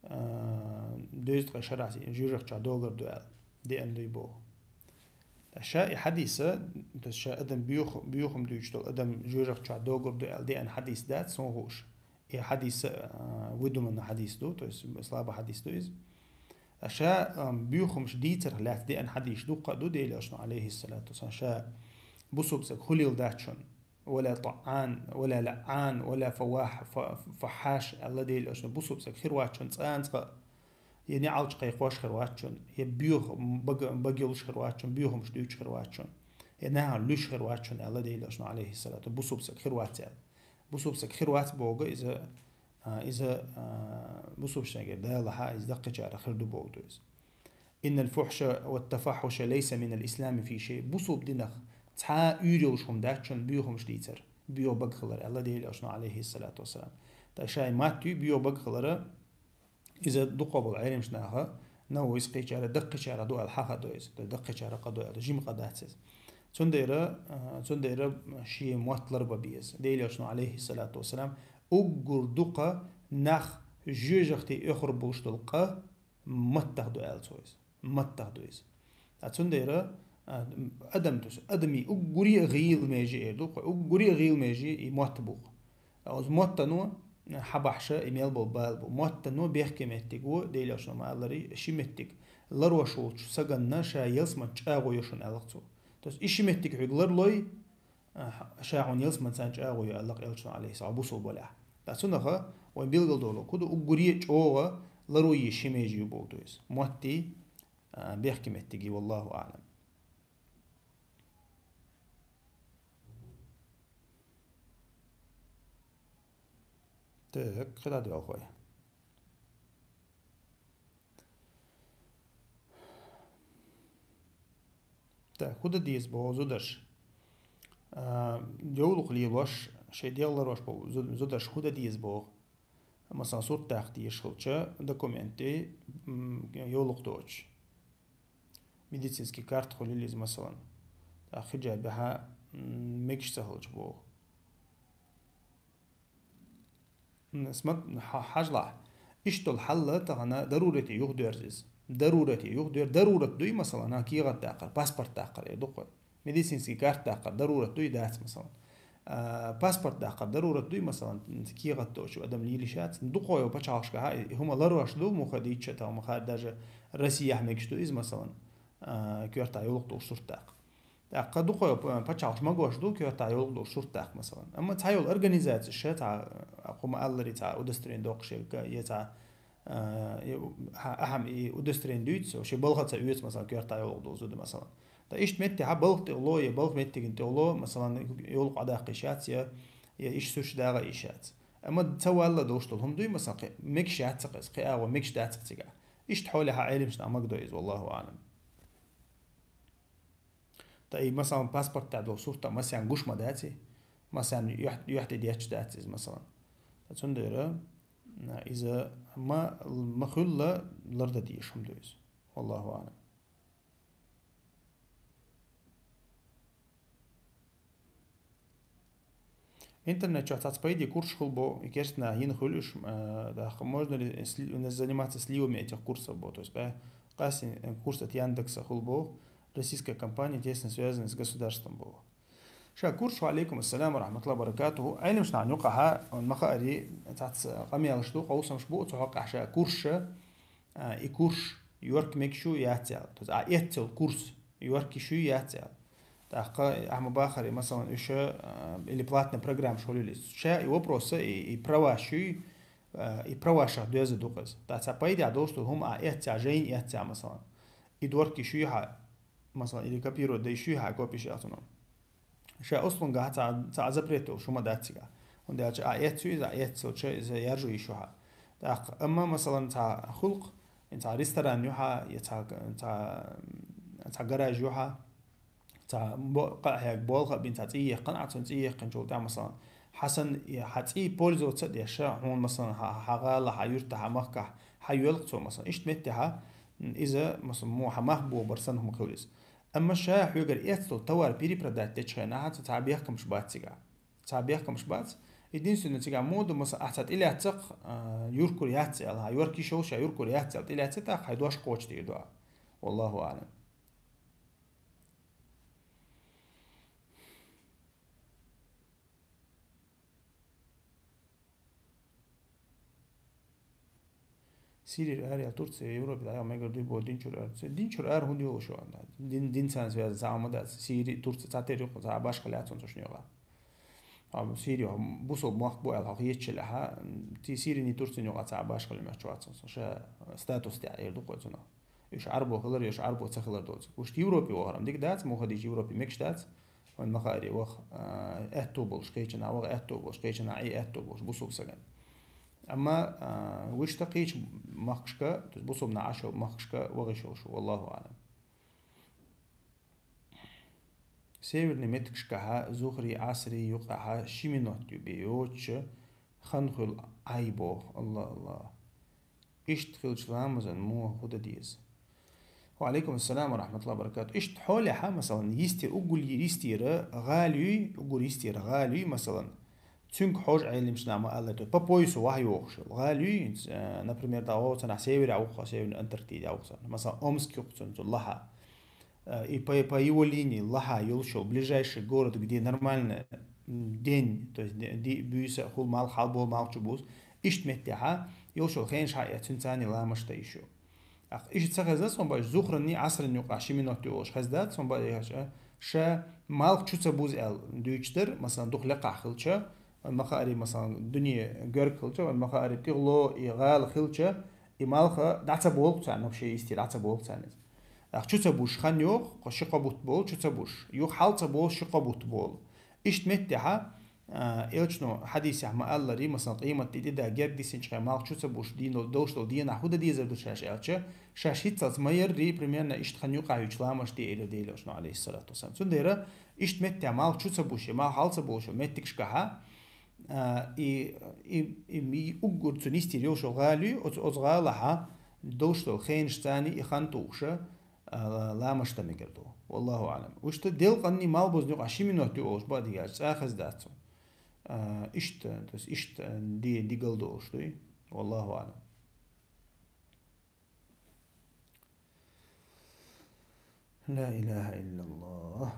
а, дезткъа шарахь жоьжахати чохь догар ду аьлла, деана дуй боху. Ша и хьадиса, то есть ша адам боьх-, боьхам дуьйцуш долу адам жоьжахати чохь догар ду аьлла деана хьадис дац, сон хууш. И хьадис, а, выдуманный хьадис ду, то есть слабый хьадис ду иза. Ткъа ша, а, боьхамаш дийцарх лаьцна деана хьадисаш дуккха а ду, Делан Элчано, алейхиссалату вассалам, ша бусалба стаг хуьлийла дац шуна, вала таӀан, вала лаӀан, вала фавах-, фа-, фаххьаш аьлла Делан Элчано, бусалба стаг хир вац шуна цкъа а, цкъа а, я неӀалт кхайкхош хир вац шуна, я боьха-, бага-, багалуш хир вац шуна, боьхамаш дуьйцуш хир вац шуна, я нахана луьйш хир вац шуна аьлла Делан Элчано, алейхиссалату, бусалба стаг хир вац аьлла. Бусалба стаг хир вац бохург иза, а, иза, а, бусалба стагера далахь, иза даккхийчарах хир ду бохург ду иза. «Инналь фухьша ва тафаххьуша лайса миналь ислами фи шай». Бусалба динах цхьа а уьйр йолуш хӀума дац шуна боьхамаш дийцар, боьха бага хилар аьлла Делан Элчано, алейхиссалату вассалам. Ткъа ша и мотт ю боьха бага хилар, иза дукха болу Ӏеламнаха, Нававис, кхечара, даккхийчара ду аьлла хьахадо иза, даккхийчара къа ду аьлла, жима къа дац иза. Цундела, а, цундела шен мотт ларбан беза. Делан Элчано, алейхиссалату вассалам, уггар дукха нах жоьжахати оьхур болуш долу къа маттах ду аьлла цо иза. Маттах ду иза. Ткъа цундела, а, адам, то есть адамийн уггаре а гӀийла меже эр ду, кхо уггаре а гӀийла меже и мотт бу. Ткъа оцу маттано хьабахьаш и мел болу бала бу. Маттано бехке меттиг ву, Делан Элчано ма-аллара, ши меттиг ларош волчу саганна ша ялсамани чӀагӀо йо шуна аьлла цо. То есть и ши меттиг хьоьга ларлой, а, ша хьуна ялсамани царна чӀагӀо йо аьлла Элчано, алейхиссалам, бусалба балехь. Ткъа цунах вайн билгалдолу, кху ду уггаре а чӀогӀа ларо еза ши меже ю боху, то есть маттий, а, бехке меттиги, валлаху аълам. Так, кхидӀа доьлху вай. Так, хӀун дан деза боху зударша? А, йовлакх лелош, шайн дегӀ ларош болу зу-, зударша хӀун дан деза боху? Масала, сурт даккха дезаш хилча, документий, м, йовлакх доцуш. Медицинский карта хуьлийла иза, масалан. ТӀаккха хиджабехьа, м, мегаш ца хилча боху. М, сма-, хьа-, хьажалахь. Иштта долу хьал тахана дарурате юхадоьрзу иза. Дарурате юхадоьр-, дарурат дуй, масалан, а, кехат даккхар, паспорт даккхар, эр ду-кх вай. Медицинский карта даккхар дарурат дуй, дац, масалан. А, паспорт даккхар дарурат дуй, масалан, кехат доцуш адам лелаш яц. Дукха йолу пачхьалкхашкахь и хӀума ларош ду, муха дийцча, тахана ма-, хӀара даже Россияхь мегаш ду иза, масалан, а, коьртахь йовлакх долуш сурт даккха. ТӀаккха дукха йолу п-, пачхьалкхаш магош ду, коьртахь йовлакх долуш сурт даккха, масалан. Амма цхьа йолу организацияш, цхьа, а, кху ма-аллара, цхьа удостоверение доккхуш я, я цхьа, а, и, хьа-, ахьа и удостоверение дуьйцу, шен балха ца оьцу, масалан, коьртахь йовлакх долу зуда, масалан. Ткъа иштта меттехь балха тӀе ло, я балха меттигна тӀе ло, масалан, йовлакх Ӏодаккха йиш яц, я, я иштта суьрташ дагӀа йиш яц. Амма ца валла долуш долу хӀума дуй, масалан, кхин мегаш яц-кх иза, кхин агӀо мегаш дац-кх цигахь. Иштта хьолехь Ӏеламнаха магадо иза, валлаху аълам. Ткъа и, масалан, паспорт тӀехь долу сурт а массарна гуш ма дац и, массарна юьхь-, юьхь тӀе детташ дац иза, масалан. Ткъа цундела, а, иза ма, ма хуьлла лардан дезаш хӀума ду иза. Валлаху аълам. Интернет чохь цхьацца пайде курсаш хила бо, и керстанахь йина хуьлу уьш, а, тӀаккха можно ли сли-, заниматься сливами этих курсов бо. То есть, э, къаьстина, э, курс от Яндекса хила бо, российская компания, тесно связанная с государством бо. Ша курс, ва алейкум ассалам ва рахматуллахи ва баракатуху. Ӏеламнахана юкъахь, вайна ма-хаъара, цхьацца къамелаш ду, къовсамаш бу, цу хьокъехь ша курсаш, а, и курс йоьрка мегаш ю, яц аьлла. То есть, а, эццал курс йоьрка йиш ю, яц аьлла. ТӀаккха ахьа ма-баххара, масалан, уьш, а, или платная программа хуьлийла иза. Ша и вопрос, и, и праваш ю, а, и правашах доьзна ду-кх иза. ТӀаккха цхьа пайдехь долуш долу хӀума а эццехь, жайна эццехь, масалан. И дорка йиш юй хьан, масалан, или копировать дан йиш юй хьан, копиш яц хьуна. Ша оцу лунгахь цхьа, цхьа запрет йолуш хӀума дац цигахь. ХӀунда аьлча а эццо иза, а эццо ша иза яржо йиш ю хьан. ТӀаккха, амма, масалан, цхьа хуьлу-кх, цхьа ресторан ю хьан, я цхьа, цхьа, цхьа гараж ю хьан, Цхьа бо-, къа хьег болх а бин, цхьа цӀий яьккхина, а цунна цӀий яьккхинчул тӀехьа, масалан, хьа санна, и хьа цӀий пользоваться деш, хьуна, масалан, хьа, хьа гӀала, хьа юрта, хьа махкахь, хьа йоьлху цо, масалан. Иштта меттехьа, м, иза, масалан, мо хьа мах бохабар санна хӀума хила иза. Амма ша хьоьгара эцна долу товар перепродать дечу хенахь, цу цхьа бехкамаш бац цигахь. Цхьа бехкамаш бац. Единственное, цигахь мо ду, масалан, ахь цхьа тӀелаьццакх, а, юркур яц аьлла, хьан йорк йиш йолуш, ша юркур яц аьлла, тӀелаьцци тӀаккха хьайн дош кхочушдийр ду ахь. Валлаху аӀлам. Сирийра ара ял Турция, Европе дӀаяла мегар дуй боху дин чуьра ара. Цу дин чуьра ара хӀунда йолуш ю? Дин, дин царна связан цхьа хӀума дац. Сири, Турция цхьатерра юкъа, цхьа башхалла яц цунна цу шуьнехьа. Амма Сири бусул мохк бу аьлла хьо хеташ хилахь, ти Сирини Турцин юкъа цхьа башхалла мехча вац цунна. Ша статус тӀехь эр ду кхой цунах. Уьш Ӏарбо хилар, уьш Ӏарбо ца хилар доцург. Уьш Европе вахаран дика дац, мухадийча Европе мегаш дац. Вайн ма-хаъара ваха, а, аьтто болуш кхечанхьа, ваха аьтто болуш кхечанхьа, Ӏе аьтто болуш бусул сагана. Амма, а, вуьшта кхечу махкашка, то есть бусул нах Ӏаш йолу махкашка ваха йиш йолуш ву, валлаху аӀлам. Северный меттигашкахьа зухри, Ӏасри юкъахьа ши минот ю бен йоцучу хан хуьлу Ӏай боху. Алла, Алла. Иштта хилча ламазан муха хӀу дан деза? Ва алейкум ассалам ва рахматуллахи ва баракату. Иштта хьолехьа, масалан, йистера, уггул йистера гӀала юй, уггур йистера гӀала юй, масалан, цуьнга хьожа Ӏелимчу наха ма-аллара, то есть по поясу ваха йохуш йолу гӀала юй, э, например, да, о, цанахь севере вухха, Северный Антарктиде вухха, масалан, Омск юкъа цунна, цу лаха. Э, и по, по его линии лаха йолуш йолу ближайший город, где нормально, м, день, то есть де-, ди-, буьйса, хул малх, хьалболу малх чу буз. Иштта меттехьа, йолуш йолу хенаш хьаэца, цуьнан царний ламаш дан йиш ю. Ахь иштта ца хезна, сон баьш, зухранний, Ӏасранний юкъа ши минот ю олуш хезна дац, сон баьш, ша малх чу ца буз аьлла дуьйцуш дара, масалан, дукха лекхахь хилча, вайн ма-хаъара, масалан, дуьне гоьрг хилча, вайн ма-хаъара, тӀехула и гӀала хилча, и малх дӀа ца болу царна, вообще йистера дӀа ца болу царна иза. Ахь чу ца буш хан йоху, кхо ши-кхо бутт болу, чу ца буш. Юха хьал ца болу, ши-кхо бутт болу. Иштта меттехьа, а, элчано хьадисехь ма-аллара, масалан, къемат де тӀе да герга дисинчу хенахь малх чу ца буш, дийна долуш долу дийнахь хӀу дан дезар ду шаьш аьлча, шаьш хӀинццалц ма ярри, примерно иштта хан юкъахь юьйцуш ламаш де элира Делан элчано, алейхи салату вассалам. Цундела иштта меттехь малх чу ца буш, я малх хьал ца болуш йолу меттигашкахьа, а, и, и, и, и уггар цу йистера йолуш йолу гӀала юй, оцу, оцу гӀалахьа долуш долу хенаш царний и хан тухуша, а, ла-, ламаш дан мегар ду. Валлаху аӀлам. Вуьшта делкъанний малбузний юкъахь ши минот ю олуш бан дигаш, цӀа хезна дац цунна. А, иштта, то есть иштта, а, ди-, дигал долуш дуй. Валлаху аӀлам. Ла илаха иллаллах.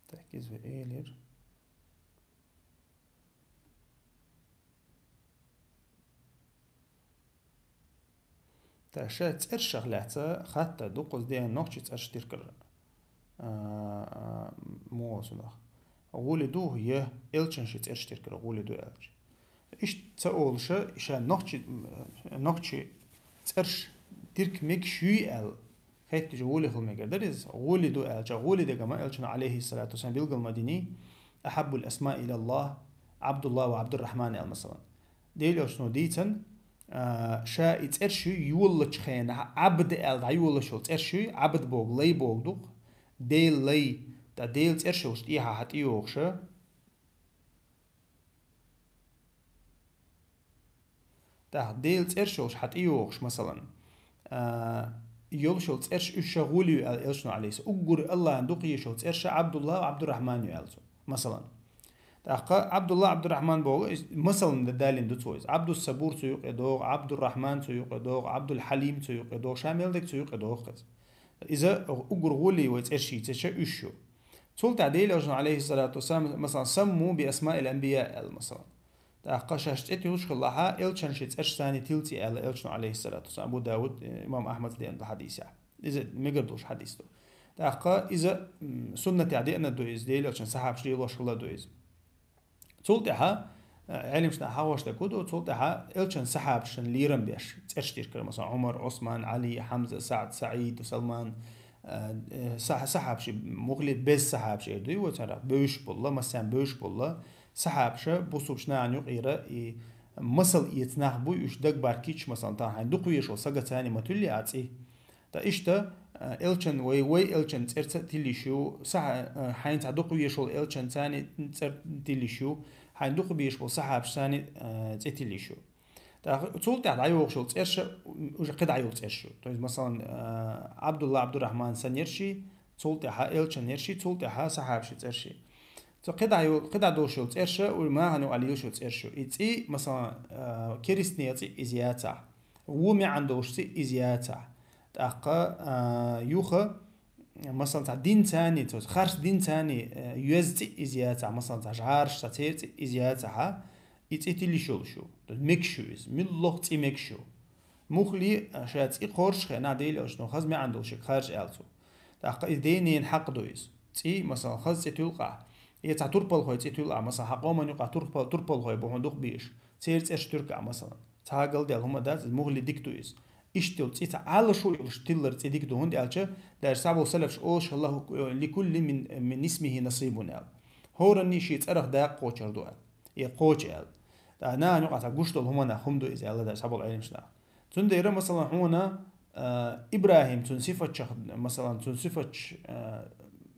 Так, иза элира. Та ша цӀершах лаьцна хатта дукхаза деана нохчи цӀерш тиркар, а, а, муха цунах. ГӀули ду, я элчан ши цӀерш тиркар гӀули ду аьлча. Иштта ца олуша, ша нохчи, нохчи цӀерш тирк мегаш юй аьлла, хеттачу гӀули хила мегар дара иза. ГӀули ду аьлча, гӀули дегама элчано, алейхиссалату вассалам, билгал ма диний, ахьаббул асма илаллах Абдулла ва Абдуррахман аьлла, масалан. Делан элчано дийцан, а, ша и цӀерш юй йолаллачу хенахь, Абд аьлла дӀайолаллаш йолу цӀерш юй, Абд богу, лай богу дукха, Делан лай, ткъа Делан цӀерш йолуш тӀехьа хьан тӀейогӀуша, тӀаккха Делан цӀерш йолуш хьан тӀейогӀуш, масалан, а, йолуш йолу цӀерш уьш ша гӀули ю аьлла элчано, алейхиссалам. Уггар Аллахьан дукха езаш йолу цӀерш Абдулла ва Абдуррахман ю аьлла цо, масалан. ТӀаккха Абдулла, Абдуррахман боху, иза, масалан, далийна ду цо иза. Абдуссабур цу юкъе догӀу, Абдуррахман цу юкъе догӀу, Абдулхьалим цу юкъе догӀу, ша мел дерг цу юкъе догӀу иза. Иза уггар гӀули вай цӀерш йийцича уьш ю. Цул тӀаьхьа Делан элчано, алейхиссалату вассалам, масалан, «Самму би асмаил анбия», аьлла, масалан. ТӀаккха шаьш цӀе тилуш хилахьа, элчан ши цӀерш царний тилций аьлла, элчано, алейхиссалату вассалам, Абу Давуд, э, имам Ахмад деана ду хьадисехь. Иза мегар долуш хьадис ду. ТӀаккха иза, м, суннатехь деана ду иза, Делан элчан сахьабаш лелош хила ду иза. Цул тӀаьхьа, э, Ӏелимшна хьагӀош дерг хӀу ду, цул тӀаьхьа элчан сахьабашна лерам беш, цӀерш тиркар, масалан, Ӏумар, Ӏусман, Ӏали, Хьамза, СаӀд, СаӀид, Салман, э, э, сах-, сахьабаши, мухли-, без сахьабаши эр дуй, вацара бевзаш болла, массарна бевзаш болла, сахьабаша бусулба нахана юкъера и масал эца нах буй, уьш дагбаркийча, масалан, тахана хьайн дукха везаш волу сага царний ма туьллий а цӀий. Ткъа иштта, а, элчан, вай, вай элчан цӀерца а тилла йиш ю, саха-, а, хьайна цхьа дукха везаш волу элчан цӀерца а тилла йиш ю, хьайна дукха безаш болу сахьабаш цӀерца а, цӀе тилла йиш ю. ТӀаккха цул тӀаьхьа дӀайогӀуш йолу цӀераш уже кхидӀа йолу цӀераш ю. То есть, масалан, а, Абдулла Абдурахман санна ерш, цул тӀаьхьа элчан ерш, цул тӀаьхьа сахьабаши цӀерш. Цу кхидӀа йо-, кхидӀа долуш йолу цӀераш, уьш нахана юкъахь лелаш йолу цӀераш ю. И цӀе, масалан, а, керстанийн цӀе иза яцахь, вон маьӀна долуш цӀе иза яцахь, тӀаккха, а, юха, масалан, цхьа динца а, цо харц динца а, а, йоьзна цӀе иза яцахь, масалан, цхьа жӀараш, цхьа церан цӀе иза яцахь, и цӀе тилла йиш йолуш ю. То есть мегаш ю иза, муьлхха цӀе мегаш ю. Муххале а ша цӀе кхорзучу хенахь, Дела аьлча, ну, хаза маьӀна долуш ерг харжа аьлла цо. ТӀаккха иза ден-ненан хьакъ ду иза. ЦӀе, масалан, хаза цӀе туьллу ахь, я цхьа турпалхойн цӀе туьллу ахь, масалан, хьан къоман юкъахь турпал-, турпалхой бу хьуна дукха безаш, церан цӀераш туьллу ахь, масалан. Цхьа а галдаьлла хӀума дац иза, муххале дика ду иза. Иштта йолу цӀе цхьа Ӏалашо йолуш тиллар цӀе дика ду, хӀунда аьлча, даже цхьаболу салафаш олуш хилла: «Ликулли мин, мин исмихи насибун», – аьлла. ХӀоранна шен цӀарах дакъа кхочур ду аьлла. Я кхочу аьлла. ТӀаккха нахана юкъахь цхьа гуш долу хӀуманах хӀума ду иза аьлла даже цхьаболу Ӏеламнаха. Цундела, масалан, хьуна, а, ИбрахӀим, цуьнан сифатех, масалан, цуьнан сифатех, а,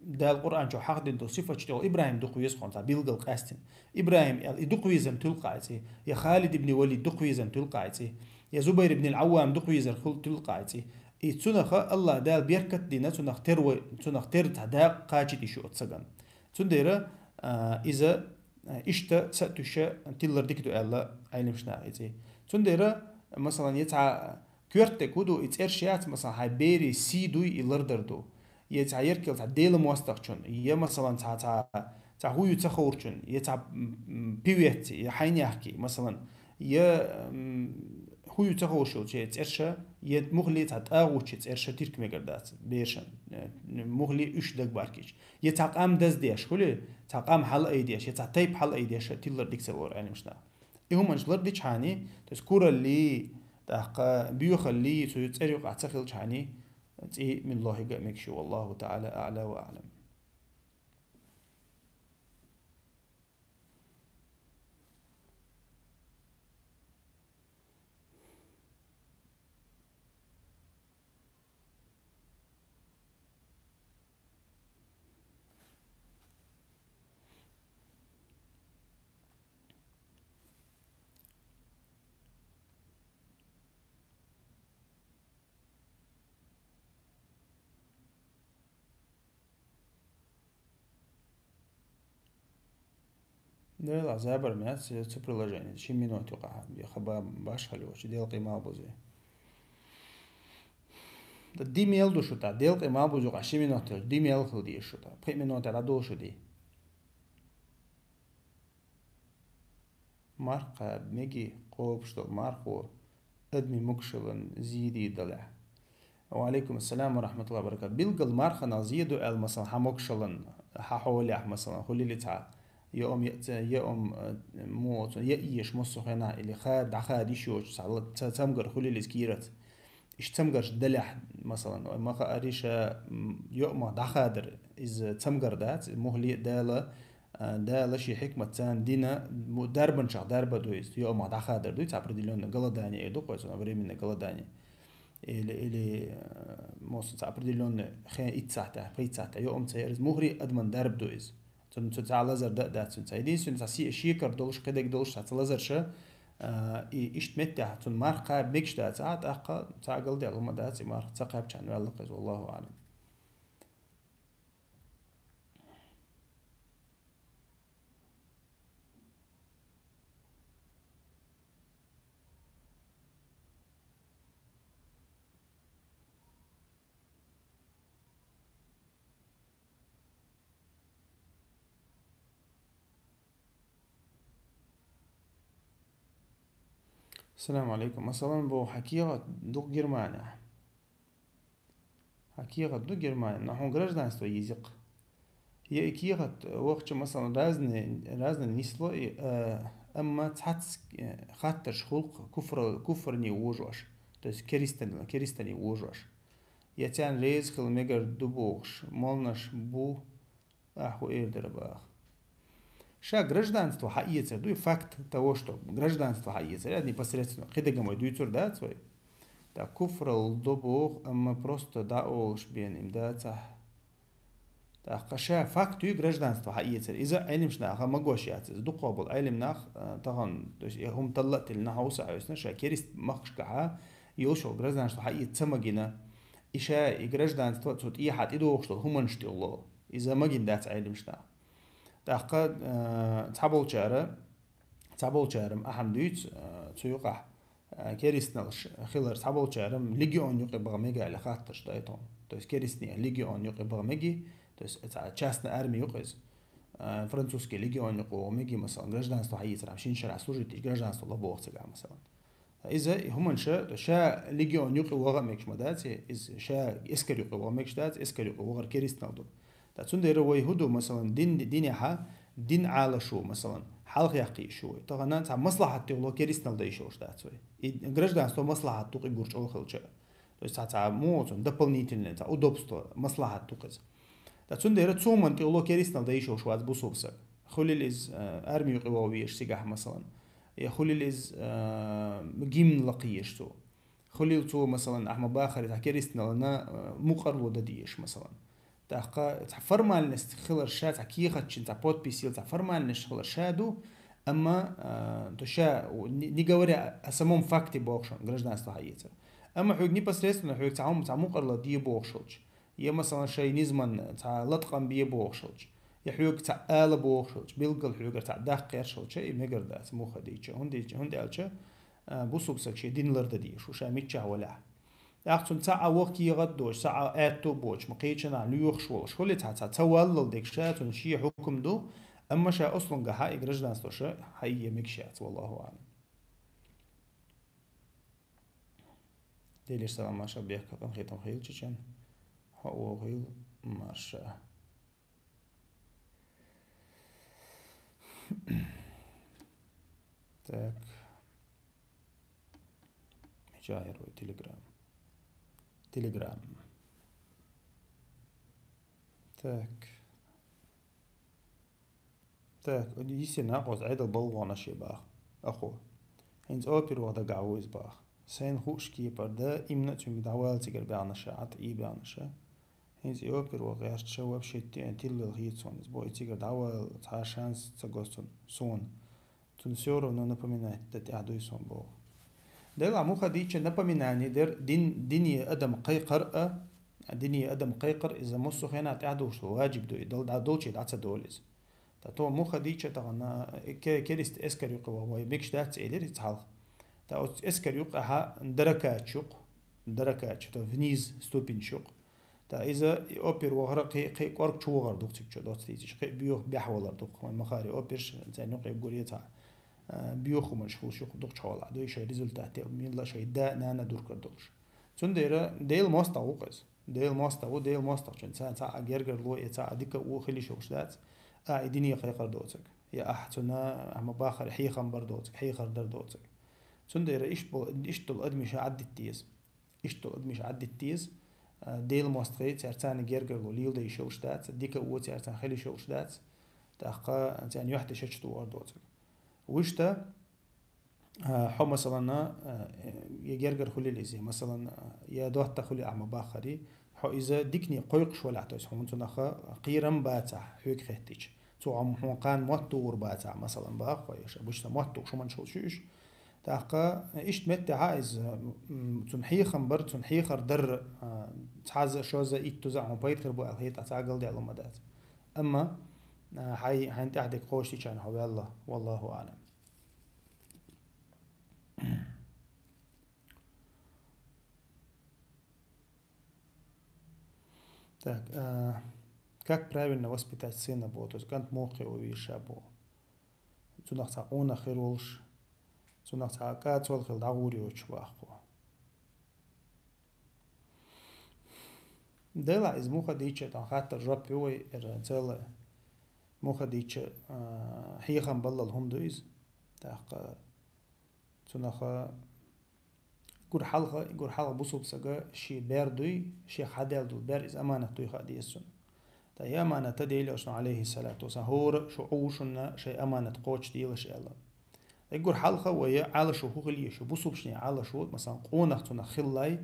Дала Къуръан чохь хьахдина долу сифатех тӀехула ИбрахӀим дукха веза хьуна цхьа билггал къаьстина. ИбрахӀим аьлла, и дукха везар туьллу ахь и цӀе, я Халид ибн Валид дукха везар туьллу ахь и цӀе, я Зубайр ибн ал-Ӏаввам дукха везар хуьлу туьллу ахь и цӀе. И цунах АллахӀ Дала беркат а дина, цунах тера вай, цунах тера цхьа дакъа кхачийта йиш ю оцу стагана. Цундела, а, иза, а, иштта са а туьйсуш тиллар дика ду аьлла Ӏеламнаха и цӀе. Цундела, масалан, я цхьа коьрта дерг хӀун ду, и цӀераш яц, масалан, хьайн берийн сий дуй, и лардар ду. Я цхьа ерригал цхьа Делан мостагӀчун, я, масалан, цхьа, цхьа, цхьа хӀун ю ца ховручун, я цхьа, м, м, певец, я хьайнехки, масалан, я, м, хӀун ю ца ховручун цӀераш, я муххале цхьа тӀагӀутчун цӀераш тирка мегар дац берашна, э, муххале уьш дагабаркийча. Я цхьа къам даздеш, хуьлий, цхьа къам хьалаайдеш, я цхьа тайпа хьалаайдеш тиллар дика ца лору Ӏеламнаха. И хӀуманаш лардичхьана, то есть кураллий, тӀаккха боьхаллий, цу цӀеран юкъахь ца хилчхьана, цӀе муьлххачуьнга а мегаш ю, валлаху таӀала аӀла ва аӀлам. Дела, забар меца, цу приложение. Ши минут юкъахь, я хаба башхалла йоцу, делкъе ма бузий. Да ди мел ду шу тӀа, делкъе ма бузу юкъахь, ши минут йолчу, ди мел хила деза шу тӀа. Пхи минут а дӀадолуш ди. Марха кхаба мегий, кхобуш долу мархо адамийн могашаллин зен дийр далахь. Ва алейкум ассалам ва рахматуллахи ва баракатух. Билггал марханал зен ду аьлла, масалан, хьан могашаллин, хьан хьолехь, масалан, хуьлийла цхьа, я ом, я ца, я ом, э, муха цунна, я эша массо а хенахь, или ха-, дӀахада йиш йоцуш цхьа ла-, ца-, цамгар хуьлийла иза кийраца. Иштта цамгарш далехь, масалан, ой, ма хаара ша, м, йоӀ ма дӀахадар, иза цамгар дац, муххале а Дала, а, Дала шен хьикмат царна дина, му-, дарбанчех дарба ду иза, йоӀ ма дӀахадар ду, цхьа определённый голодание эр ду-кх вай цунах, временное голодание. Или, или, а, мосо цхьа определённый хен итт сахьтехь, пхийтта сахьтехь йоӀ ма ца яр иза, муххале а адаман дарба ду иза. Цунна цу цхьа лазар дан а дац цунна цхьа. Единственное, цхьа се-, шекар долуш, кхидерг долуш цхьацца лазарш, а, и иштта меттехь цунна марха кхаба мегаш дацахь, тӀаккха цхьа а галдаьлла хӀума дац, и марха ца кхаьбчхьана ваьлла-кх иза, валлаху аӀлам. Ассаламу алейкум. Масалан, бо хьан кехат ду-кх Германехь. Хьан кехат ду Германехь, но хьуна гражданство еза-кх. Я и кехат вахча, масалан, разный, разный нисло, и, э, амма цхьацца, э, хаттарш хуьлу-кх куфра-, куфарне вожош, то есть керистан-, керистаний вожош. Я царна реза хила мегар ду бохуш, молнаш бу, ахь хӀун эр дара баха. Ша гражданство хьаэцар ду, и факт того, что гражданство хьаэцар, а непосредственно кхидерг ма вай дуьйцур дац вай. ТӀаккха куфрал до боху, амма просто дӀаолуш бен им дацахь. ТӀаккха ша факт ю гражданство хьаэцар. Иза Ӏилмаш наха магош яц. Иза дукхо болу Ӏилманах, а, тахана, то есть, э, хӀума талла а тилина хьовса а хьовсина, ша керист махкашкахьа йолуш йолу гражданство хьаэца ца магина. И ша и гражданство цу тӀехьа тӀедогӀуш долу хӀуманаш тӀехула. Иза магина дац Ӏилмаш наха. ТӀаккха, а, цхьаболчара, цхьаболчара ахьа дуьйцу, а, цу юкъахь, а, керистналш хилар цхьаболчара легион юкъе баха мега аьлла хаттарш дай тхуна. То есть керистне легион юкъе баха меги, то есть цхьа частная армия юкъа иза. А, французский легион юкъа ваха меги, масалан, гражданство хьаийцар, шин шарахь служить дича гражданство ло боху цигахь, масалан. Иза и хӀуманаш, то есть ша легион юкъе ваха мегаш ма дац, иза ша эскар юкъе ваха мегаш дац, эскар юкъе вахар керистнал ду. Ткъа цундела вай хӀун ду, масалан, дин, динехьа, дин Ӏалашо, масалан, хьалха яккхийша вай. Тахана цхьа маслахьат тӀехула керистнал дайша йолуш дац вай. И гражданство маслахьат дукха гур чӀогӀа хилча. То есть цхьа, цхьа муха цунна дополнительное, цхьа удобство, маслахьат дукха иза. Ткъа цундела цу хӀуманна тӀехула керистнал дайша йолуш вац бусулба саг. Хуьлил иза, а, арми юкъе ваха везаш цигахь, масалан. Я хуьлил иза, а, гимн лакхъеш цо. Хуьлил цо, масалан, ахьа ма бахаре, цхьа керистнална, а, мукъарло дан дезаш, масалан. ТӀаккха цхьа формальность хилар ша, цхьа кехатчин, цхьа подписил, цхьа формальность хилар ша ду, амма, а, то ша, не, не говоря о самом факте боху шуна гражданство хьаэцар. Амма хьоьга непосредственно хьоьга цхьа хӀума, цхьа мукъарло де бохуш хилча, я, масалан, шайн низаман цхьа латкъам бе бохуш хилча, я хьоьга цхьа ала бохуш хилча, билггал хьоьгара цхьа даккха гӀерташ хилча, и мегар дац, муха дийча. ХӀунда, хӀунда аьлча, а, бусулба саг шен дин лардан дезаш ву, ша миччахь валахь. ТӀаккха цунна цхьа а ваха кехат а доцуш, цхьа а аьтту а боцуш, ма кхечанхьа лоьхуш волуш, хуьлий цхьа, цхьа ца валлал дерг ша, цунна шен хьукам ду, амма ша ослунгахьа и гражданство ша хьаийе мегаш яц, валлаху аӀлам. Делера салам марша бехка къинхетам хилчичан, хьо вохийла марша. Так. Мичахьара вай Telegram? Telegram. Так. Так, йисина накъост Ӏедал балгӀонаш е баха. Ахо. ХӀинца опер ваха дагахь ву иза баха. Сайна хууш кепара да, имна а цуьнга дӀавала цигара баьхнаша, Ӏад и баьхнаша. ХӀинца и опер ваха гӀерташа вообще те-, тиллал хеташ ван иза. Бо и цигара дӀавала цхьа шанс ца го цунна, суна. Цунна всё равно напоминать дан тӀехь дуй суна боху. Делахь муха дийча напоминание дер дин, дине адам кхайкхар а, дине адам кхайкхар иза массо а хенахь тӀехь духуш ваджиб ду, и дал дӀа долчий дӀа ца долу иза. Та то муха дийча тахана, э, ке-, керист эскар юкъа вай мегаш дац элира иза хьалха. Та оцу эскар юкъахьа даракач юкъа, даракач, то вниз ступеньш юкъа. Та иза и опер вахара кхе, кхе кӀорг чу вахар ду цига чу доцу дийцича, кхе боьха бехь валар ду, вайн махари оперш, царна юкъе гуре цхьа, а, боьха хӀуманаш хулаш юкъа дукхачу хьолахь ду, и шайн результат те, милла шайн да, нана дуркар долуш. Цундела Дела мостагӀа ву-кх иза. Дела мостагӀа ву, Дела мостагӀчун цхьа, цхьа а гергарло, я цхьа а дика а ву хила йиш йолуш дац, а и дине кхайкхар доцург. Я ахь цунна, ахь ма баххара хьехам бар доцург, хьехар дар доцург. Цундела ишт бо-, ишт долу адамаш Ӏаддитта деза. Ишт долу адамаш Ӏаддитта деза. А, Дела мостагӀий, цаьрца царна гергарло леладайш йолуш дац, дика а ву цаьрца царна хила йиш йолуш дац, тӀаккха царна юьхь тӀе шачу тухур доцург. Вуьшта, а, хьо, масалан, а, я гергар хуьлийла иза, масалан, а, я доттагӀа хуьлий ахь ма баххара, хьо иза дикане кхойкхуш валахь, то есть хьуна цунах кхерам бацахь, хьоьга хеттича. Цо хьуна кхана мотт тухур бацахь, масалан, баххой, аша, обычно мотт тухуш хӀуманаш хулаш ю уьш. ТӀаккха иштта меттехьа иза, м, цунна хьехам бар, цунна хьехар дар, а, цхьаза, шоза, иттуза а хьуна пайда хир бу аьлла хетахь, цхьа а галдаьлла ма дац. Амма, а, хьай-, хьайна тӀаьхьа дерг кхочушдичарна хьо ваьлла, валлаху аӀлам. Так, а, как правильно воспитать сына бо, то есть кӀант муха кхио везаш бо? Цунах цхьа къонах хир волуш, цунах цхьа кӀацвала хила дӀагӀур йоцуш баххо. Делахь иза муха дийча, тхан хаттар жоп ю вай, эр цела муха дийча, а, хьехам баллал хӀума ду иза. ТӀаккха цунаха гур хьалха, гур хьалха бусулба сага ши бер дуй, шех хьадаьлла долу бер иза аманат дуй хаа деза цунна. Ткъа и аманат Делан Элчано, алейхиссалату вассалам, хӀора шу Ӏу шуна шайн аманат кхочушделаш аьлла. Эггур хьалха вай Ӏалашо хӀу хила езаш ю, бусулбчунна Ӏалашо, масалан, къонах цунах хилале,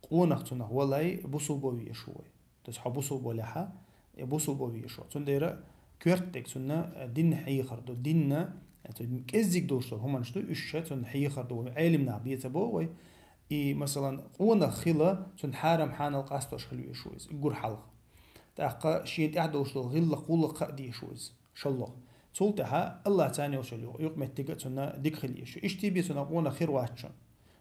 къонах цунах вале, бусулба ве езаш ву вай. То есть хьо бусулба валехьа, э, бусулба ве езаш ву. Цундела коьртаниг цунна, э, дин хьехар ду, динна, э, цу кӀеззиг долаш дола хӀуманаш ду, уьш ша цунна хьехар ду, вай Ӏелам нах бе ца бо вай. И, масалан, къонах хила, цунна хьарам-хьанал къастош хила везаш ву иза, эггур хьалха. ТӀаккха шийна тӀехь долаш дола гӀиллакх-гӀулакх хаа дезаш ву иза, шоллагӀа. Цул тӀехьа Аллахь царна йолчул юкъ-, юкъаметтига цунна дика хила езаш ю. Иштта бе цунах къонах хир вац шун.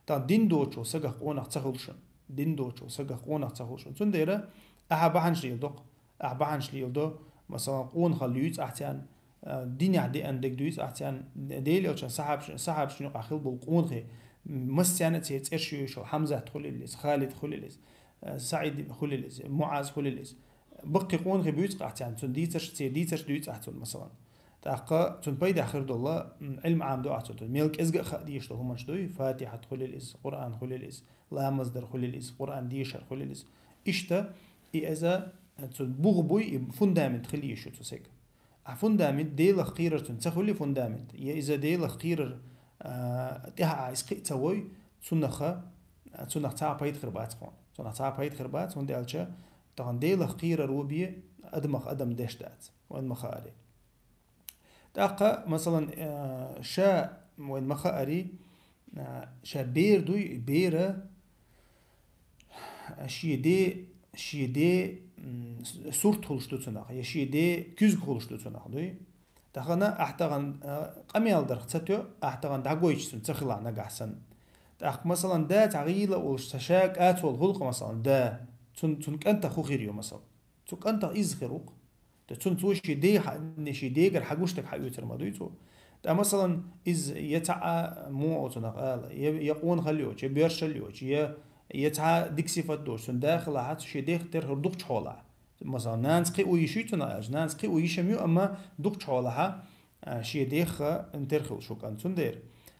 Тахан дин доцачул сагах къонах ца хул шун. Дин доцачул сагах къонах ца хул шун. Цундела ахьа бахьанаш леладу-кх. Ахьа бахьанаш леладу, масалан, къонахалла ювц ахь царна, а, динехь деана дег дуьйцу ахь царна, Делан Элчан сахьабаш-, сахьабашна юкъахь хилла болу къонахий, массарна а церан цӀераш ю йиш йолу, Хьамзат хуьлийла иза, Халид хуьлийла иза, а, СаӀид хуьлийла иза, МуӀаз хуьлийла иза. Баккхий къонахий буьйцу-кх ахь царна, цуьнан дийцарш, церан дийцарш дуьйцу ахь цунна, масалан. ТӀаккха цуьнан пайдехь хир долу, м, Ӏилма Ӏамадо ахь цунна, мел кӀезга а хаа дезаш долу хӀуманаш дуй, Фатихьат хуьлийла иза, Къуръан хуьлийла иза, ламаз дар хуьлийла иза, Къуръан дешар хуьлийла иза. Иштта, и иза цуьнан бугӀа буй, и фундамент хила езаш ю цу сага. А фундамент Делах кхерар цуьнан ца хуьлий фундамент, я иза Делах кхерар, а, тӀаьхьа а иза кхиа ца вой, цунах, цунах цхьа а пайда хир бац хьуна. Цунах цхьа а пайда хир бац, хӀунда аьлча тахана Делах кхерар ву бен адамах адам деш дац, вайна ма хааре. ТӀаккха, масалан, а, ша, вайна ма хааре, а, ша бер дуй, бера, шен де, шен де, м, с-, сурт хуьлуш ду цунах, я шен де куьзга хуьлуш ду цунах, дуй? Тахана ахь тахана, а, къамел дарх ца тоьу, ахь тахана дӀагойтуш цунна ца хилахь нагахь санна. ТӀаккха, масалан, да цхьа гӀийла а волуш, ца ша кӀацволу гӀуллакх, масалан, да, цун, цун кӀантах хӀу хир ю, масалан? Цу кӀантах изза хир ву-кх. То есть цунна цо шен де хьа-, не шен дегара хьан гуш дерг хьаоьцур ма дуй цо. ТӀа, масалан, иза я цхьа а муха оцунах ала, я, я къонахалла йоцуш, я боьршалла йоцуш, я, я цхьа дика сифат доцуш, цуьнан да хилахь, цу шен дех тера хир дукхачу хьолахь. Масалан, нанас кхио йиш юй цунах аьлча, нанас кхио йиш ма ю, амма дукхачу хьолахь, а, шен дех тера хир ву шун кӀант. Цундела,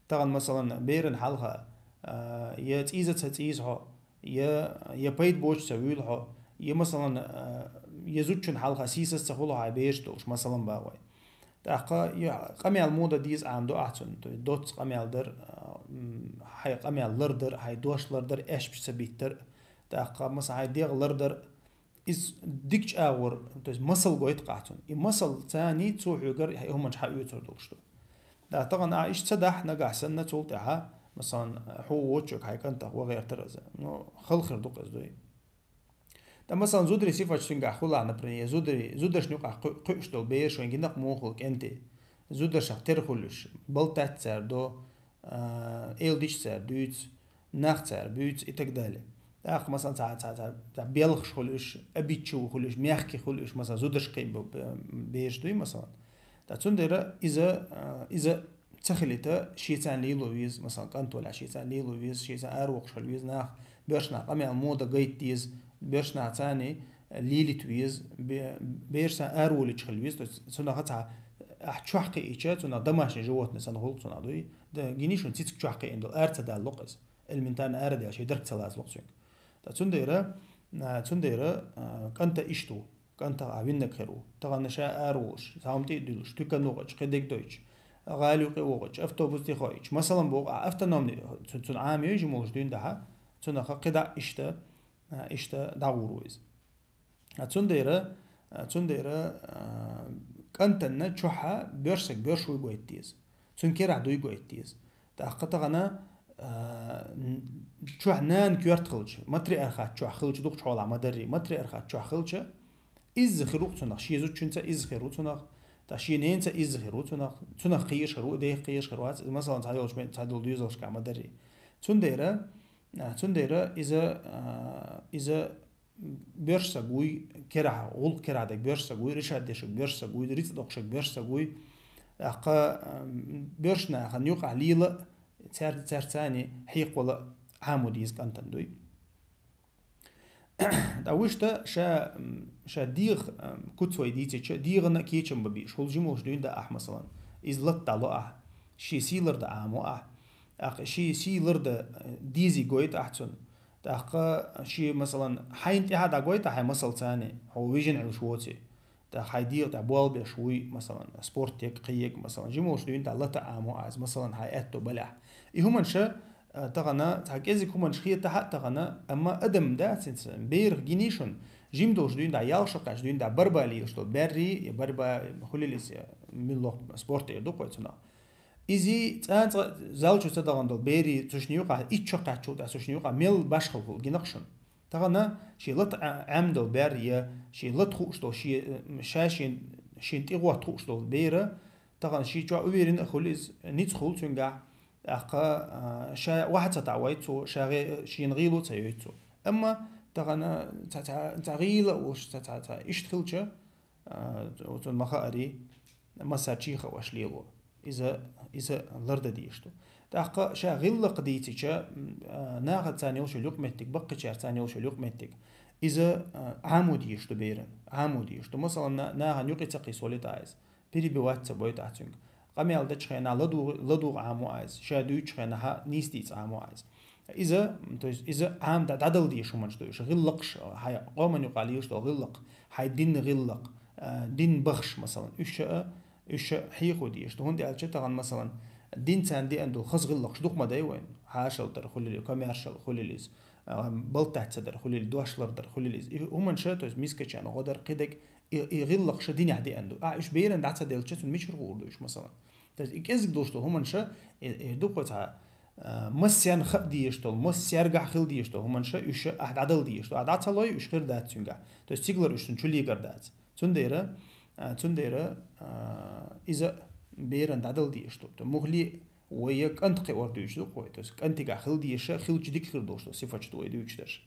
тахана, масалан, беран хьалха, а, я цӀийза ца цӀийза хьо, я, я пайда боцуш ца вуьйлу хьо, я, масалан, а, я зудчун хьалха сийсаз ца хуьлу хьайн бераш долуш, масалан, боху вай. ТӀаккха я къамел муха дан деза Ӏамадо ахь цунна, то есть доцца къамел дар, а, м, хьайн къамел лардар, хьайн дош лардар, аьшпаш ца биттар, тӀаккха, масалан, хьайн дегӀ лардар, иза дикачу агӀор, то есть масал гойту-кх ахь цунна. И масал царний цо хьоьгара хьайн хӀуманаш хьаоьцур долуш ду. Да, тахана ахь иштта ца дахь нагахь санна, цул тӀаьхьа, масалан, хьо воцучуьнга хьайн кӀантах ван гӀертара иза. Ну, хала хир ду-кх иза, дуй. ТӀа, масалан, зударий сифаташ цуьнгахь хуьлахь, например, зударий, зударшна юкъахь кху-, кхуьуш долу бераш вайн гина-кх муха хуьлу кӀентий. Зударшах тера хуьлуш, балтац цара до, а, эладича цара дуьйцу, нах цара буьйцу и так далее. ТӀаккха, масалан, цхьа, цхьа, цхьа, цхьа белхаш хуьлуш, обидчивый хуьлуш, мягкий хуьлуш, масалан, зударш кхин бу-, б-, бераш дуй, масалан. ТӀа цундела иза, а, иза ца хилийта, шен царна лело веза, масалан, кӀант валахь, шен царна лело веза, шен царна аравоккхуш хила веза, нах, боьршнах къамел муха дан гайта деза, боьршнах царний лелийта веза, бе-, бераш царна араволуьйтуш хила веза, то есть цунах цхьа ахь чохь кхиийча, цунах домашний животное санна хуьлу-кх цунах, дуй? Да, гиний шуна, цициг чохь кхиийна долу, ара ца далало-кх иза. Элементарно арадаьлла, шен дарг ца лазало-кх цуьнга. Ткъа цундела, а, цундела, а, кӀанта иштта ву. КӀантах ахь виннарг хир ву. Тахана ша ара волуш, схьа хӀума тӀе а дуьллуш, туькан вахча, кхин дерг дойтуш, гӀала юкъе вахча, автобус тӀе хоуьйтуш, масалан боху, а, автономный, цу-, цунна Ӏама ю жимолаш дуьйна дахьа, цунах кхидӀа иштта, а, иштта дӀагӀур ву иза. А цундела, а, цундела, а, кӀантана чохь боьршаг боьрш вуй гойту деза. Цуьнан керахь дуй гойту деза. ТӀаккха тахана, а, н-, чохь нана коьрта хилча, матриархат чохь хилча, дукхачу хьолахь ма-дарра, матриархат чохь хилча, изза хир ву-кх цунах, шен зудчуьнца изза хир ву цунах, ткъа шен ненаца изза хир ву цунах, цунах кхераш хир ву, дех кхераш хир вац, масалан, цхьа йолчу бен-, цхьа долу доьзалшкахь ма-дарра. Цундела, а, цундела иза, а, иза боьрш саг вуй, керахь, гӀуллакх керахь дерг боьрш саг вуй, решать деш верг боьрш саг вуй, рицкъ доккхуш верг боьрш саг вуй. ТӀаккха, ам, боьрша нахана юкъахь лела а, цаьрца, цаьрца царний хьекхавала а Ӏамо деза кӀантана дуй. ТӀа вуьшта ша, ам, ша дегӀан, ам, куц вай дийцича, дегӀана кечам бан бийш, хӀула жималш дуьйна дан ахь, масалан, иза латта дӀало ахь, шен сий лардан Ӏамо ахь, тӀаккха шен сий лардан, а, дезий гойту ахь цунна. ТӀаккха шен, масалан, хьайна тӀаьхьа дӀагойту хьайн масал царний, хьо вижина Ӏуьллуш воций. ТӀаккха хьай дегӀа тӀа болх беш вуй, масалан, спорт ег, кхы ег, масалан, жима волуш дуьйна тӀа лата Ӏамо Ӏа из, масалан, хьай аьтто балехь. И хӀуманаш, а, тахана, цхьа кӀезиг хӀуманаш хетахьа а тахана, амма адам дац, хӀинца берах гиний шуна, жима долуш дуьйна тӀа, ялх шо кхаьчча дуьйна тӀа борьба лелаш долу, берри, я борьба хуьлийла иза, я муьлхха спорт эр ду-кх вай цунах. Иза цкъа-цкъа зал чу ца дахана долу берри, цу шинна юкъахь, итт шо кхаьччул тӀаьхьа цу шинна юкъахь мел башхалла хуьлу гина-кх шуна. Тахана шен лата Ӏа-, Ӏемадолу бер я шен лата хууш долу, шен, ша шен, шен тӀе гӀотта хууш долу бера, тахана шен чохь уверенна а хуьлу иза, ницкъ хуьлу цуьнгахь, тӀаккха, а, ша ваха ца таӀавайта цо, ша гӀе-, шена гӀийла а ца йойту цо. Амма тахана цхьа, цхьа, цхьа гӀийла а волуш, цхьа, цхьа, цхьа иштта хилча, а, цунна ма хаарий, массаьрчий хууш лело. Иза, иза лардан дезаш ду. ТӀаккха ша гӀиллакх дийцича, м, а, нахаца царна йолуш йолу юкъаметтиг, баккхийчаьрца царна йолуш йолу юкъаметтиг, иза, а, Ӏамо дезаш ду беран, Ӏамо дезаш ду. Масалан, на-, нахана юкъе ца кхийсо лета Ӏа иза, перебивать ца бойта Ӏа цуьнга. Къамел дечу хенахь ладугӀу-, ладугӀу Ӏамо Ӏа иза, ша дуьйцучу хенахь нийса дийца Ӏамо Ӏа иза. Иза, то есть, иза Ӏамо дӀа-, дӀадала дезаш хӀуманаш ду уьш, гӀиллакхаш, хьайн къоман юкъахь лелаш долу гӀиллакх, хьайн динан гӀиллакх, а, дин бахаш, масалан, уьш а, уьш а хьехо дезаш ду. ХӀунда аьлча тахана, масалан, дин царна деана долу хаза гӀиллакхаш дукха ма дай вайна. Хьашалла дар хуьлийла, комаьршалла хуьлийла иза, а, балтаьццадар хуьлийла, дош лардар хуьлийла иза. И хӀуманаш, то есть, мискачарна гӀо дар, кхидерг, и, и гӀиллакхаш динехь деана ду. А, уьш берана дӀа ца делча, цунна мичара хуур ду уьш, масалан? То есть и кӀезиг долуш долу хӀуманаш, э, э, ду-кх вай цхьа, э, массарна хаа дезаш долу, массаьргахь хила дезаш долу хӀуманаш, уьш ахь дӀадала дезаш ду. Ахь дӀа ца лой, уьш хир дац цуьнгахь. То есть цигалара уьш цунна чу легар дац. Цундела, э, цундела, э, иза берана дӀадала дезаш ду. То мухли вай кӀант кхиор дуьйцуш ду-кх вай. То есть кӀантигахь хила дезаш, хилча дика хир долуш долу сифаташ ду вай дуьйцуш дерш.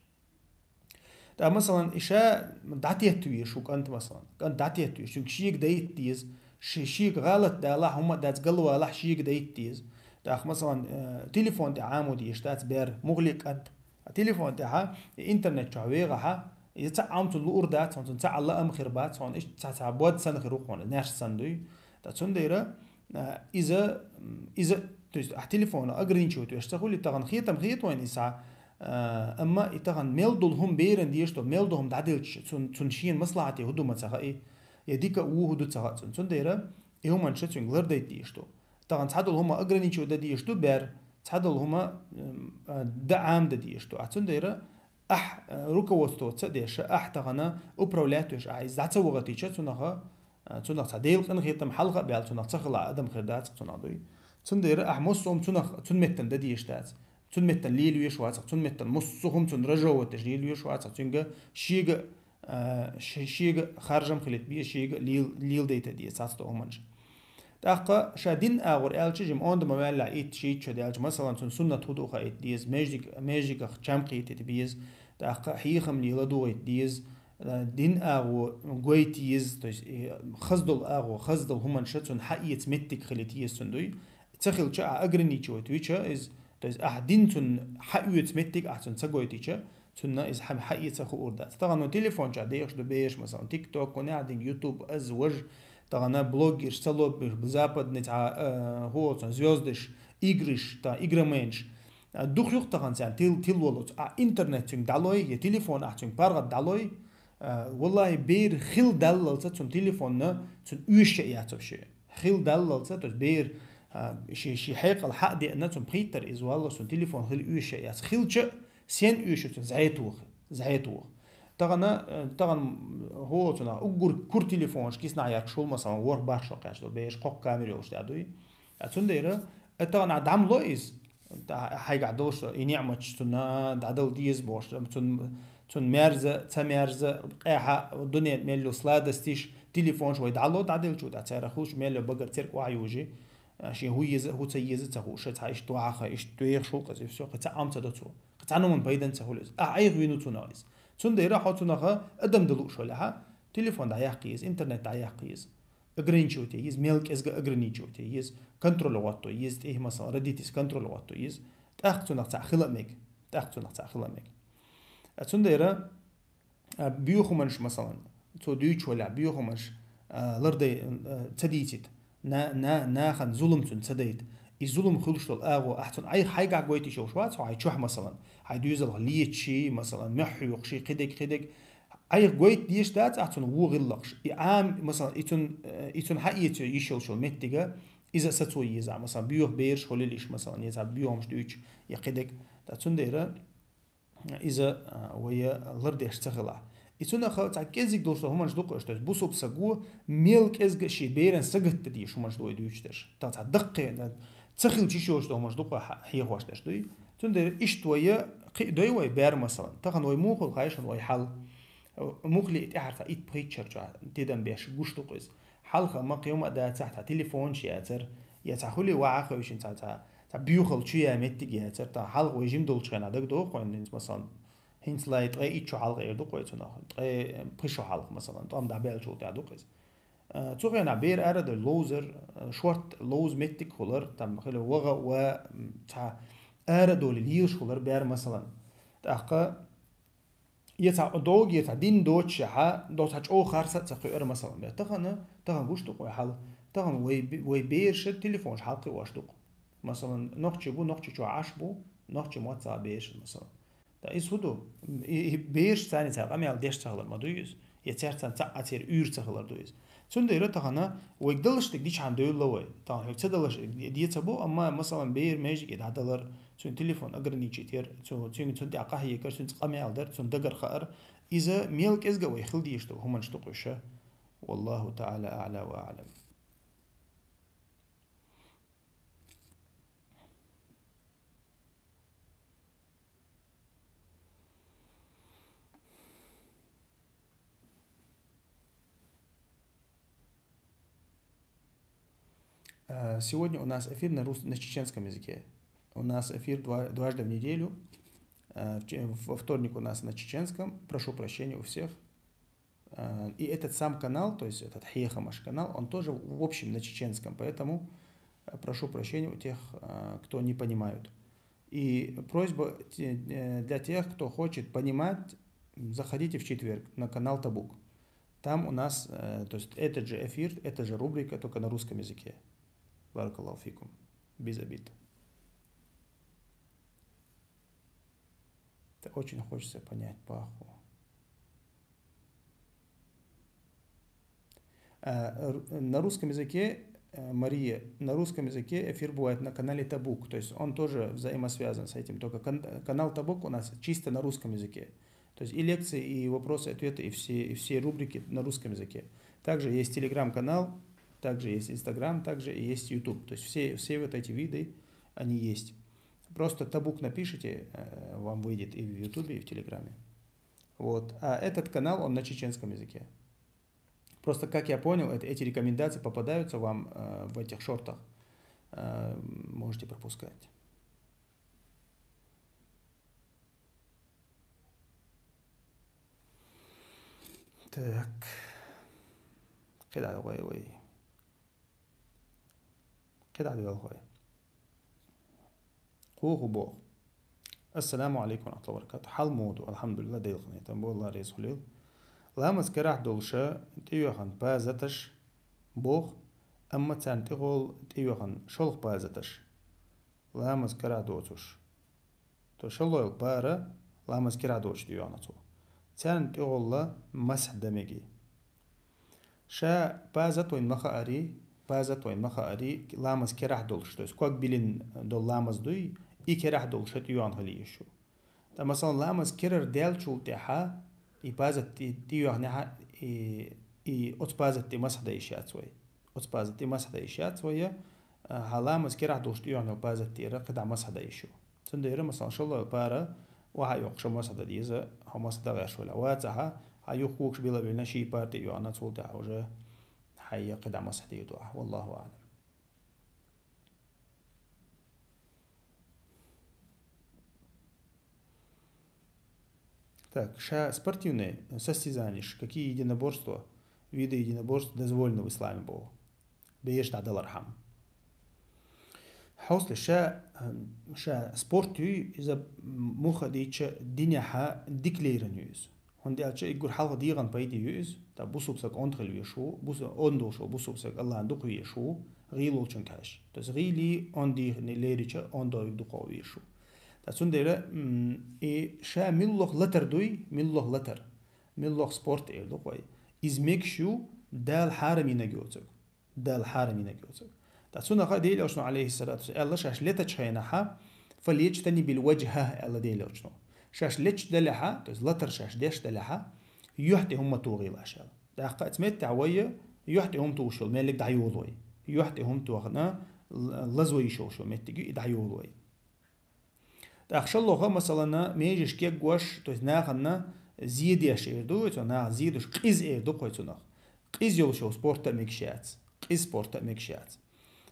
ТӀаккха, масалан, и ша дӀатетта везаш ву кӀант, масалан. КӀант дӀатетта везаш, цуьнга шега дайта деза, ши-, шега гӀалат далахь, хӀумма а дац, галвалахь, шега дайта деза. ТӀаккха, масалан, э, телефон тӀе Ӏамо дезаш дац бер, мухли кӀант. А телефон тӀехьа, и интернет чохь вехахьа, иза цхьа Ӏам цунна луур дац, хьуна цунна цхьа а лаам хир бац, хьуна иштта цхьа, цхьа бод санна хир ву хьуна, неш санна дуй. Ткъа цундела, а, иза, м, иза, то есть, ахь телефона ограничивать веш ца хуьлий, тахана хетам хета вайна иза, а, амма и тахана мел долу хӀума берана дезаш долу, мел долу хӀума дӀаделча, цун-, цунна шена маслахьате хӀун ду ма ца хаьий, я дика а ву хӀун ду ца хаьа цунна. Цундела и хӀуманаш цуьнга лардайта дезаш ду. Тахана цхьадолу хӀума ограничивать дан дезаш ду бер, цхьадолу хӀума, м, а, дан Ӏамадан дезаш ду. А цундела ахь, э, руководствоваться а деш, ахь тахана управлять веш, ахь иза дӀа ца вахийтича, цунах, э, цунах цхьа Делан къинхетам хьалха а баьлла, цунах ца хила адам хир дац-кх цунах дуй. Цундела ахь массо а хӀума цунах, цун меттана дан дезаш дац. Цун меттана лелавеш вац-кх, цун меттана массо а хӀума цунна разжевывать деш лелавеш вац-кх, цуьнга шега, э, ше-, шега харжам хилийта беза, шега лел-, леладайта деза цхьацдолу хӀуманаш. ТӀаккха ша дин агӀор аьлча, жима онда ма ваьллехь, итт, шийтта шо даьлча, масалан, цунна суннат хӀун ду хаийта деза, маьждиг-, маьждигах чам кхетийта беза, тӀаккха хьехамне ладугӀийта деза, э, дин агӀо гойтийта еза, то есть, э, хаза долу агӀо, хаза долу хӀуманаш цунна хьаэца меттиг хилийта еза цунна дуй. Ца хилча, ахь ограничивать вича иза, то есть, ахь дин цунна хьаоьцу меттиг ахь цунна ца гойтича, цунна иза хьа-, хьаэца хуур дац. Тахана телефон чохь дехаш ду бераш, масалан, TikTok, кхунехь динг, YouTube, аз, важ, тахана блогерш, ца лоббеш, западный цхьа, э, хӀу олу цунах, звёздаш, играш, та, игроманш. А, дукха ю-кх тахана царна тил-, тилвалуц. А интернет цуьнга дӀалой, я телефон ахь цуьнга паргӀат дӀалой, а, валлахӀи, бер хила даллалца цунна телефонна цунна оьшуш а яц вообще. Хила даллалца, то есть бер, а, ши, ши хьекъал хьа а деана, цунна пхийттара иза, валлахӀи, цунна телефон хила оьшуш а яц. Хилча, сен оьшу цунна? ЗӀе тоха, зӀе тоха. Тахана, э, тахана, хӀу олу цунах, уггар кура телефонаш киснахь яркаш хуьлу, масалан, ворхӀ-бархӀ шо кхаьчна долу бераш, кхоккха камера йолуш тӀе дуй. А цундела, э, тахана ахь дӀа ма ло иза, тӀа хьайгахь долуш и ниӀматаш цунна дӀадала деза бохуш, цунна, цунна мерза, ца мерза, къаьхьа, дуьненан мел йолу сладосташ, телефонаш вай дӀало, дӀаделча тӀаккха царах хуьлуш мел йолу багара церг охьаюжий, а, шен хӀу еза, хӀу ца еза ца хууш, цхьа иштта вахьа, иштта вехаш ву-кх иза, и всё, кхин цхьа Ӏам ца до цо, кхин цхьа хӀуманна пайдан ца хуьлу иза. Ахь Ӏайха вийна цунах иза. Цундела хьо цунах адам дан лууш валахь, телефон дӀаяккха еза, интернет дӀаяккха еза. Ограничивать е еза, мел кӀезга ограничивать е еза, контроль гӀотто еза, тӀехь, масалан, родительский контроль гӀотто еза. ТӀаккха цунах цхьаъ хила а мега. ТӀаккха цунах цхьаъ хила а мега. А цундела, а, боьха хӀуманаш, масалан, цо дуьйцуш валахь, боьха хӀуманаш, а, лардай, а, ца дийцийта, на-, на-, нахана зулам цунна ца дайта. И зулам хуьлуш долу агӀо ахь цунна Ӏайха хьайгахь гойтуш йолуш вац хьо, хьайн чохь, масалан, хьайн доьзалх леташ, масалан, мохь хьоькхуш, кхидерг, кхидерг. Ӏайха гойта дезаш дац ахь цунна вон гӀиллакхаш. И Ӏам, масалан, и цун, э, и цун хьаэца йиш йолчул меттига, иза сацо еза, масалан, боьха бераш хуьлийла уж, масалан, я цхьа боьхамаш дуьйцуш, я кхидерг. ТӀаккха цундела иза, а, вай лардеш ца хилахь. И цунах цхьа кӀеззиг долуш долу хӀуманаш ду-кх уьш, то есть бусулба саго мел кӀезга шен беран сагатта дезаш хӀуманаш ду вай дуьйцуш дерш. Та цхьа даккхий, ца хилча йиш йолуш долу хӀуманаш ду-кх вай хьа-, хьехош дерш дуй. Цундела иштта вай кхин а дой вай бер, масалан. Тахана вай муха хуьлу хаьий шуна вай хьал? Муха ле и тӀаьхьара цхьа итт-пхийтта шар чохь тидам беш гуш ду-кх иза. Хьалха ма кхин хӀума а дацахь, цхьа телефонаш яцара, я цхьа хуьлий ваха а хевшина цхьа, цхьа, цхьа боьхалла чу ян меттиг яцара, тахана хьалха вай жима долчу хенахь дагадогӀу-кх вайна, хӀинца, масалан, хӀинца лай ткъе итт шо хьалха эр ду-кх вай цунах, ткъе пхи шо хьалха, масалан, тӀом дӀабаьллачул тӀаьхьа ду-кх иза. Э, цу хенахь бер арадовлий ловзар, э, шорта ловза меттиг а хилар, там хила ваха а ва, м, цхьа арадовлий лелаш хилар бер, масалан. ТӀаккха я цхьа догӀу, я цхьа дин доццушехь, до цхьа чӀогӀа харц а ца кхуьура, масалан, бер. Тахана, тахана гуш ду-кх вай хьал. Тахана вай бе-, вай бераша телефонаш хьалкхиош ду-кх. Масалан, нохчий бу, Нохчийчохь Ӏаш бу, нохчийн мотт ца бераш, масалан. Ткъа иза хӀун ду? И, и бераш царна цара къамел деш ца хилар ма дуй иза? Я цаьрца цхьаъ а церан уьйр ца хилар ду иза? Цундела тахана вайга даллаш дерг дичхьана девлла вай. Тахана хьоьга ца даллаш де ца бу, амма, масалан, бер маьждиге дӀадалар, цуьнан телефон ограничить яр, цу-, цуьнга цунна тӀехь къахьегар, цуьнца къамел дар, цунна дагар хаар, иза мел кӀезга а вай хила дезаш долу хӀуманаш ду-кх уьш. Валлаху таӀала аӀла ва аӀлам. Э, сегодня у нас эфир на рус-, на чеченском языке. У нас эфир два-, дважды в неделю. Э, в че-, во вторник у нас на чеченском. Прошу прощения у всех. Э, и этот сам канал, то есть этот Хьехамаш канал, он тоже в общем на чеченском, поэтому, э, прошу прощения у тех, э, кто не понимают. И просьба те-, э, для тех, кто хочет понимать, заходите в четверг на канал Табук. Там у нас, э, то есть этот же эфир, эта же рубрика, только на русском языке. Баракаллаху фикум. Без обид. Это очень хочется понять Паху. Э, ру-, на русском языке, э, Мария, на русском языке эфир бывает на канале Табук, то есть он тоже взаимосвязан с этим, только кан-, канал Табук у нас чисто на русском языке. То есть и лекции, и вопросы, ответы, и все, и все рубрики на русском языке. Также есть телеграм-канал, также есть Инстаграм, также и есть Ютуб. То есть все, все вот эти виды, они есть. Просто Табук напишите, э, вам выйдет и в Ютубе, и в Телеграме. Вот. А этот канал, он на чеченском языке. Просто, как я понял, это, эти рекомендации попадаются вам, э, в этих шортах. Э, можете пропускать. Так. КхидӀа вай, вай. КхидӀа вай. Кху хӀу боху. Ассаламу алейкум ва рахматуллахи ва баракатух. Хьал муха ду, алхьамдулиллах, Делан къинхетам бу, Аллах реза хуьлийла. Ламаз карахь долуша тӀеоьхна пазаташ боху, амма царна тӀехула тӀеоьхна шолгӀа пазаташ. Ламаз карахь доцуш. То шаллойла пара ламаз карахь доцуш тӀеоьхна цо. Царна тӀехула масхь дан мегий. Ша пазат вайн ма хаарий, пазат вайн ма хаарий, ламаз карахь долуш, то есть ког билина долу ламаз дуй, и карахь долуш тӀеоьхна хила езаш ву. Ткъа, масалан, ламаз карара даьллачул тӀаьхьа, и пазат тӀе-, тӀеоьхнехь, и, и оцу пазат тӀе масхь дан йиш яц вай. Оцу пазат тӀе масхь дан йиш яц вай, а, хьан ламаз карахь долуш тӀеоьхна йолу пазат тӀера кхидӀа масхь дан йиш ю. Цундела, масалан, шаллойла пара, охьа а йоккхуш масхь дан деза, хьо масхь дан гӀерташ велахь. Вацахь, хьан юххугаш билла а виллина, ший пара тӀеоьхна, цул тӀаьхьа уже хьан кхидӀа масхь дийр ду ахь. Валлаху аӀлам. Так, ша спортивные состязанияш, какие единоборства, виды единоборств дозволено в исламе боху? Бераш дӀадалархьама. Хьовсале, ша, ша спорт юй, иза муха дийча динехьа дика лерина ю иза. ХӀунда аьлча и гур хьалха дегӀан пайде ю иза, та бусулба саг онда хила веш ву, бусу-, онда волуш ву бусулба саг Аллахьан дукха веш ву, гӀийла волчун кхаьш. То есть гӀийли онда дийхни лерича ондовиг дукха веш ву. Та цундела, м, и ша миллох латар дуй, миллох латар. Миллох спорт эр ду кхой. Из мегаш ю Дала хьарам йинаг йоцург. Дала хьарам йинаг йоцург. ТӀаккха цунах Даьла Элчано, алейхиссалату вассалам, аьлла, шаьш летача хенахьа, «فليجتنب الوجه», аьлла Даьла Элчано. Шаьш леташ далехьа, то есть латар шаьш деш далехьа, юхь тӀе хӀума ма тохийла шаьш аьлла. ТӀаккха цу меттехь вай юхь тӀе хӀума тухуш йолу меллиг дӀайолу вай. Юхь тӀе хӀума тохана, л-, лазо йиш йолуш йолу меттиг ю, и дӀайолу вай. ТӀаккха шаллоха, масалана, межаш кегош, то есть нахана зе деш эр ду, цо наха зе душ, къиза эр ду кхой цунах. Къиза йолуш йолу спорт а мегаш яц. Къиза спорт а мегаш яц.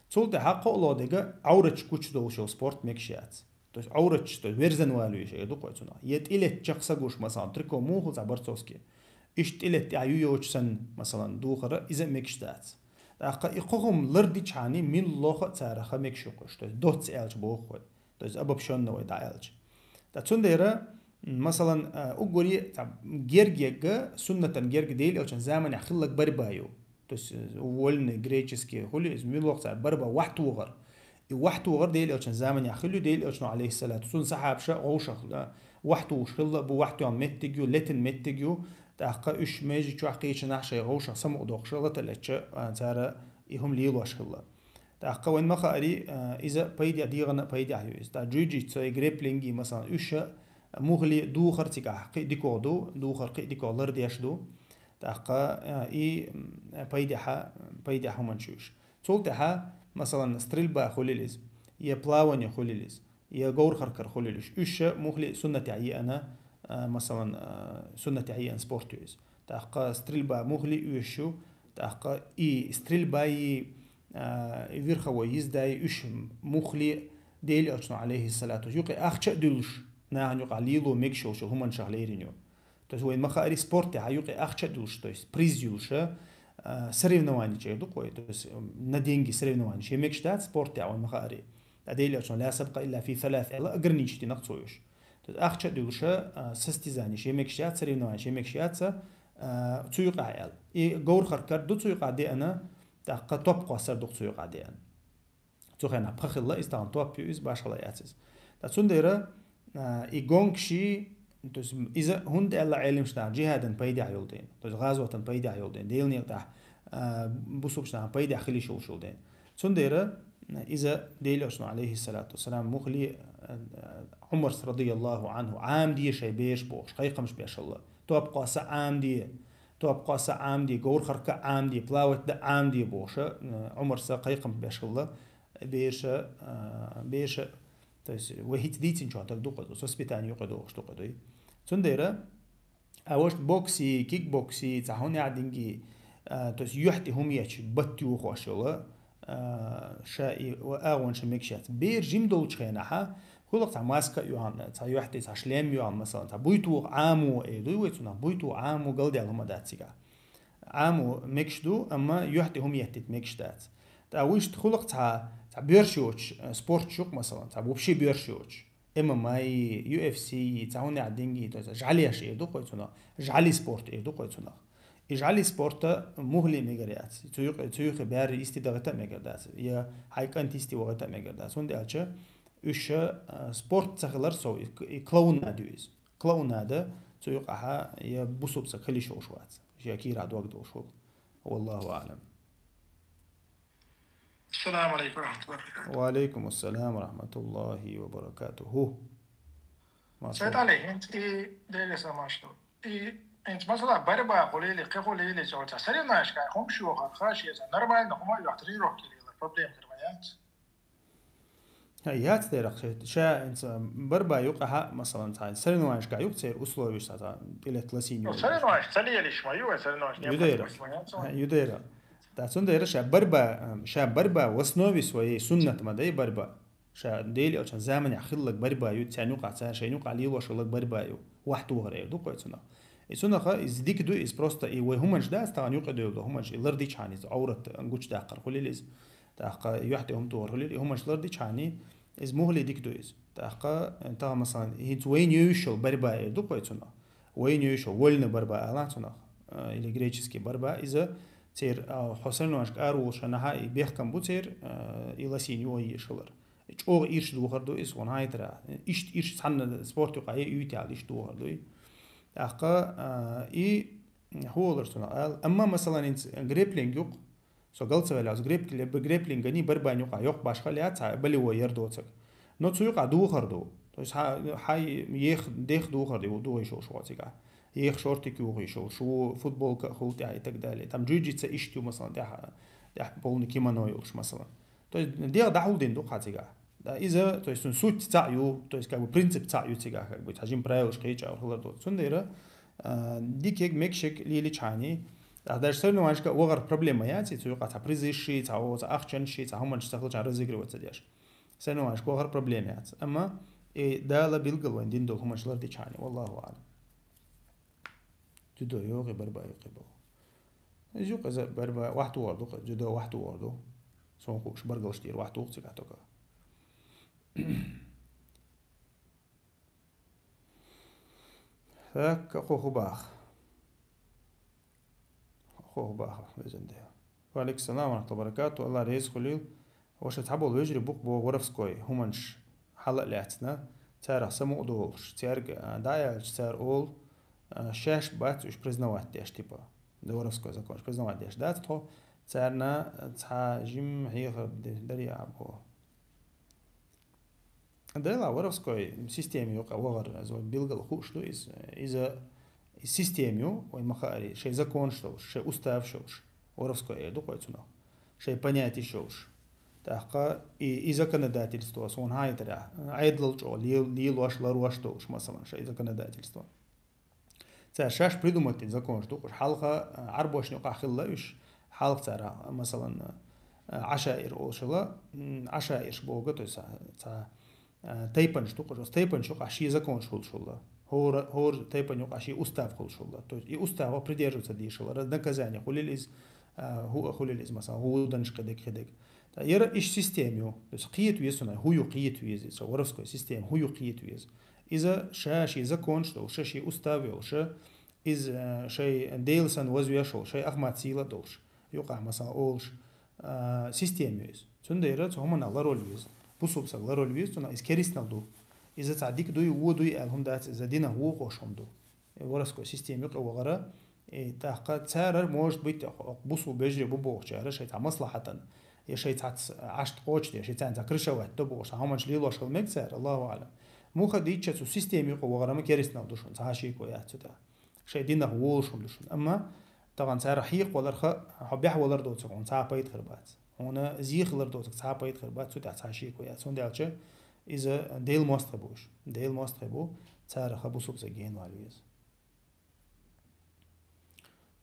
Цул тӀаьхьа кхоалгӀа дега Ӏовраташ гучудолуш йолу спорт мегаш яц. То есть Ӏовраташ, то есть верзан валуьйш эр ду кхой цунах. Я тӀилет чекх са гуш, масалан, трико мухал цхьа борцовский. Иштта тӀилет тӀехь ю йоцуш санна, масалан, духара, иза а мегаш дац. ТӀаккха и кхо хӀума лардичхьана, миллоха а цараха мегаш ю кхуш. То есть доцца аьлча боху кхой. То есть обобщённо вай дӀааьлча. Ткъа цундела, м, масалан, а, уггаре, цхьа, герга егга, суннатан герга Даьла Элчан заманехь хилларг барба ю. То есть, э, вольный, греческий, хуьлу иза, муьлхха цара барба вахьтохар. И вахьтохар Даьла Элчан заманехь хилла ю, Даьла Элчано, алейхиссалату, цунна сахьабаша гӀовшах, а, вахьтохаш хилла, бу вахьтоьхна меттиг ю, летина меттиг ю, тӀаккха уьш межа чохь кхечанахь шайн гӀовшах самукъадоккхуша лата летча, а, цара и хӀума лелош хилла. ТӀаккха вайн ма хаари, а, иза пайдехь, дегӀана а пайдехь ю иза. ТӀаккха джиу-джитсу, и грэпплинги, масалан, уьш а мухли духар цигахь кхин а дикогӀ ду, духар кхин а дикогӀ лардеш ду. ТӀаккха, а, и, м, пайдехьа, пайдехьа хӀуманаш ю уьш. Цул тӀаьхьа, масалан, стрельба хуьлийла иза, я плавание хуьлийла иза, я говр харкар хуьлийла уьш. Уьш а мухли суннатехь еана, а, масалан, а, суннатехь еана спорт ю иза. ТӀаккха стрельба мухли оьшуш ю, тӀаккха и стрельба и, а, и верховой езда и уьш мухли Даьла Элчано, алейхиссалату, юкъе ахча а дуьллуш, нахана юкъахь лело мегаш йолчу хӀуманашах лерина ю. То есть вайн ма хаари спорт тӀехь юкъе ахча а дуьллуш, то есть приз юллуша, а, соревнованиш эр ду кхой, то есть, м, на деньги соревнованиш, я мегаш дац спорт тӀехь вайн ма хаари. Ткъа Даьла Элчано «لا سبق إلا في ثلاث» аьлла, ограничить динарг цо уьш. То есть ахча а дуьллуша, а, состязаниш я мегаш яц, соревнованиш я мегаш яц, а, цу юкъахь аьлла. И говр харкар ду цу юкъахь деана, тӀаккха топ кхоссар ду цу юкъахь деана. Цу хенахь пха хилла, иза тахана топ ю, иза башхала яц иза. Ткъа цундела, а, и гонкаши, то есть иза хӀунда аьлла Ӏеламаш наха джихадан пайдехь йолу дела, то есть гӀазотан пайдехь йолу дела, Делан некъа тӀехь, а, бусулбачу нахана пайдехь хила йиш йолуш йолу дела. Цундела, а, иза Даьла Элчано, алейхиссалату вассалам, мухли, а, а, Ӏумарс, радияллаху Ӏанху, Ӏамаде шайн бераш бохуш, кхайкхамаш беш хилла. Топ кхосса Ӏамаде, топ кхосса Ӏамаде, говр харка Ӏамаде, плавать да Ӏамаде бохуша, э, Ӏумарса кхайкхам беш хилла, берша, а, берша, то есть, вай хӀинца дийцинчохь даг ду кхо, воспитание юкъа дохуш ду кхо дуй. Цундела, а ваш бокси, кикбокси, цхьа хӀун яхь динги, а, то есть, юьхь тӀе хӀума ечу, бат юхош йола, а, ша и ва агӀонаш мегаш яц. Бер жим долчу хенахьа, хӀуллакх цхьа маска а йоьхна, цхьа юьхь тӀе цхьа шлем а йоьхна, масалан, цхьа буйтух Ӏамо эр ду вай цунах, буйтух Ӏамо галдаьлла хӀума дац цигахь. Ӏамо мегаш ду, амма юьхь тӀе хӀума еттийта мегаш дац. ТӀа вуьшта хӀуллакх цхьа, цхьа боьрша йоцуш, э, спорт ю-кх, масалан, цхьа вообще боьрша йоцуш. М М А, Ю Эф С, цхьа хӀун яхь динги, то есть жӀаьлеш эр ду кхой цунах, жӀали спорт эр ду кхой цунах. И жӀали спорта мухли а мегар яц. Цу юкъе, цу юхе баьрри йисте дагӀита а мегар дац. Я хьайн кӀант йисте вагӀита а мегар дац. ХӀунда аьлча уьш, а, спорт ца хилар сов, и, и клоунада ю иза. Клоунада цу юкъахьа я бусулба саг хила йиш йолуш вац. Шен кийрахь дог долуш волу. Валлаху аълам. Ассаламу алейкум ва рахматуллахи ва баракатух. Ва алейкум ассалам ва рахматуллахи ва баракатуху. Масала. Сайд Али, хӀинца и Деле самашто. И хӀинца масала барба хулили, кхе хулили, цо ца соревнованешка хӀума шо хар, хаш еза. Нормально хӀума ю, тренировки лила, проблема хир ма яц. Ха, яц дерах, ша, ша хӀинца барба юкъахьа, масалан, цхьа соревнованешка юкъа церан условиш, цхьа, цхьа, пилет ласин Ну, ю. Соревнованеш, ца лелиш ма ю, соревнованеш не Юдера. Ма яц. Ха, юдера. Ткъа цундела ша барба, ша барба в основе своей суннат ма дай барба. Ша Дела Элчан заманехь хиллаг барба ю, царна юкъахь, цара шайна юкъахь лелош хиллаг барба ю. Вахь тухар эр ду кхой цунах. И цунаха иза дика ду, иза просто и вай хӀуманаш дац, тахана юкъа девлла хӀуманаш, и лардичхьана иза, Ӏоврат гучудаккхар хулил иза. ТӀаккха юьхь тӀе хӀума тухар хулил, и хӀуманаш лардичхьана, иза мухли дика ду иза. ТӀаккха, э, тахана, масалан, хӀинца вайна йовзуш йолу барба эр ду кхой цунах. Вайна йовзуш йолу вольный барба алахь цунах, э, или греческий барба, иза церан, а, хьо соревнованешка ара волуш хенахьа, и бехкам бу церан, э, и ласийна юха езаш хилар. ЧӀогӀа ирча духар ду иза, вон хьайтара. Иштта ирча цхьанна спорт юкъа е уьйтаьлла иштта духар ду и. ТӀаккха, а, и хӀу олуш цунах аьлла. Амма, масалан, инц грэпплинг юкъ, со галцавелла аз грэппли-, грэпплингани барбани юкъа йоккха башха лаьца, болевой яр доцаг. Но цу юкъа духар ду. То есть хьа-, хьай ех, дех духар ду, духар йиш йолуш ву цигахь. Ех шортик юхуш йолуш ву, футболка а хуьлу тӀехь и так далее. Там джиу-джитсу иштта ю, масалан, тӀехь, тӀехь полный кимоно йолуш, масалан. То есть дегӀ дӀахьулдина ду хьан цигахь. Да, иза, то есть, цуьнан суть цхьаъ ю, то есть, как бы, принцип цхьаъ ю цигахь, как бы, хьажим правилаш кхеча а хилар доцу. Цундела, а, дикег, мегашег леличхьани, а, даже соревнованешка вахар проблема яц, и цу юкъа цхьа призы ши, цхьа о, цхьа ахчан ши, цхьа хӀуманаш ца хилча разыгрывать ца деш. Соревнованешка вахар проблема яц. Амма, э, Дала билгал вайн дин долу хӀуманаш лардичхьани, валлаху аълам. Дзюдо йогӀи, барба йоккхи боху. Иза юкъа иза барба вахьту вор ду, дзюдо вахьту вор ду. Сон хууш баргалш дийр вахьту вукху цигахь тока. Так, кхо хӀу баха. Кхо хӀу баха, везан де. Ва алейкум салам ва рахматуллахи ва баракату. Алла реза хуьлийла. Ваша цхьаболу вежарий букъ боху воровской хӀуманаш хьала а лаьцна, царах самукъа долуш, цаьрга, а, дӀа а аьлча, цара олу, а, шаьш бац уьш признавать деш, типа, да воровской законаш признавать деш дац тхо, царна цхьа жим хьехар де-, дари а боху. Дела воровской система юкъа вахар, иза билггал хууш ду иза, иза И система ю, вай ма-хаъара, шайн законаш долуш, шайн уставаш йолуш, воровской эр ду кхой цунах, шайн понятеш йолуш. ТӀаккха и, и законодательство, суна хьайтарехь, Ӏедалал чӀогӀа лел-, лелош, ларош долуш, масалан, шайн законодательство. Цара шаьш придумать дина законаш ду, уьш хьалха, а, Ӏарбошна юкъахь хилла уьш, хьалха цара, масалан, а, Ӏашаир олуш хилла, м, Ӏашаирш боху, то есть, а, цхьа, а, тайпанаш ду, кхуза тайпанаш юкъахь шен законаш хуьлуш хилла. ХӀора, хӀора тайпан юкъахь шен устав хуьлуш хилла. То есть и уставах придерживаться дийш хилла. Раз наказание хуьлийла иза, а, хӀу а хуьлийла иза, масалан, хӀу вуданаш кхидерг, кхидерг. Ткъа яра иштта система ю. То есть кхета веза суна, хӀу ю кхета веза, со воровской система, хӀу ю кхета веза. Иза ша шен законаш долуш, ша шен устав йолуш, иза, а, шайн Дела санна вазвеш волуш, шайн ахмат сийла а долуш. Юкъахь, масалан, олуш, а, система ю иза. Цундела цу хӀуманах ларвала веза. Бусулба саг ларвала веза, цунах иза керстанал ду. Иза цхьа дика дуй, вон дуй аьлла хӀума дац, иза динах вокхуш хӀума ду. И воровской система юкъа вахара, и тӀаккха цара, может быть, бусулба вежарий бу бохучара, шайн цхьа маслахьатан, я шайн цхьацца Ӏашт кхочушде, шайн царна цхьа крышевать до бохуш, цхьа хӀуманаш лелош хила мега цара, Аллаху аълам. Муха дийча цу система юкъа вахара ма керстанал ду шуна, цхьа шеко яц цу тӀехь. Шайн динах волуш хӀума ду шуна. Амма тахана цара хьекхаваларха, хьо бехвалар доцург хьуна цхьа а пайда хир бац. Хьуна зе хилар доцург цхьа а пайда хир бац, цу тӀехь цхьа шеко яц. ХӀунда аьлча иза Делан мостагӀий бу уьш. Делан мостагӀий бу, царах бусулба саг генавала веза.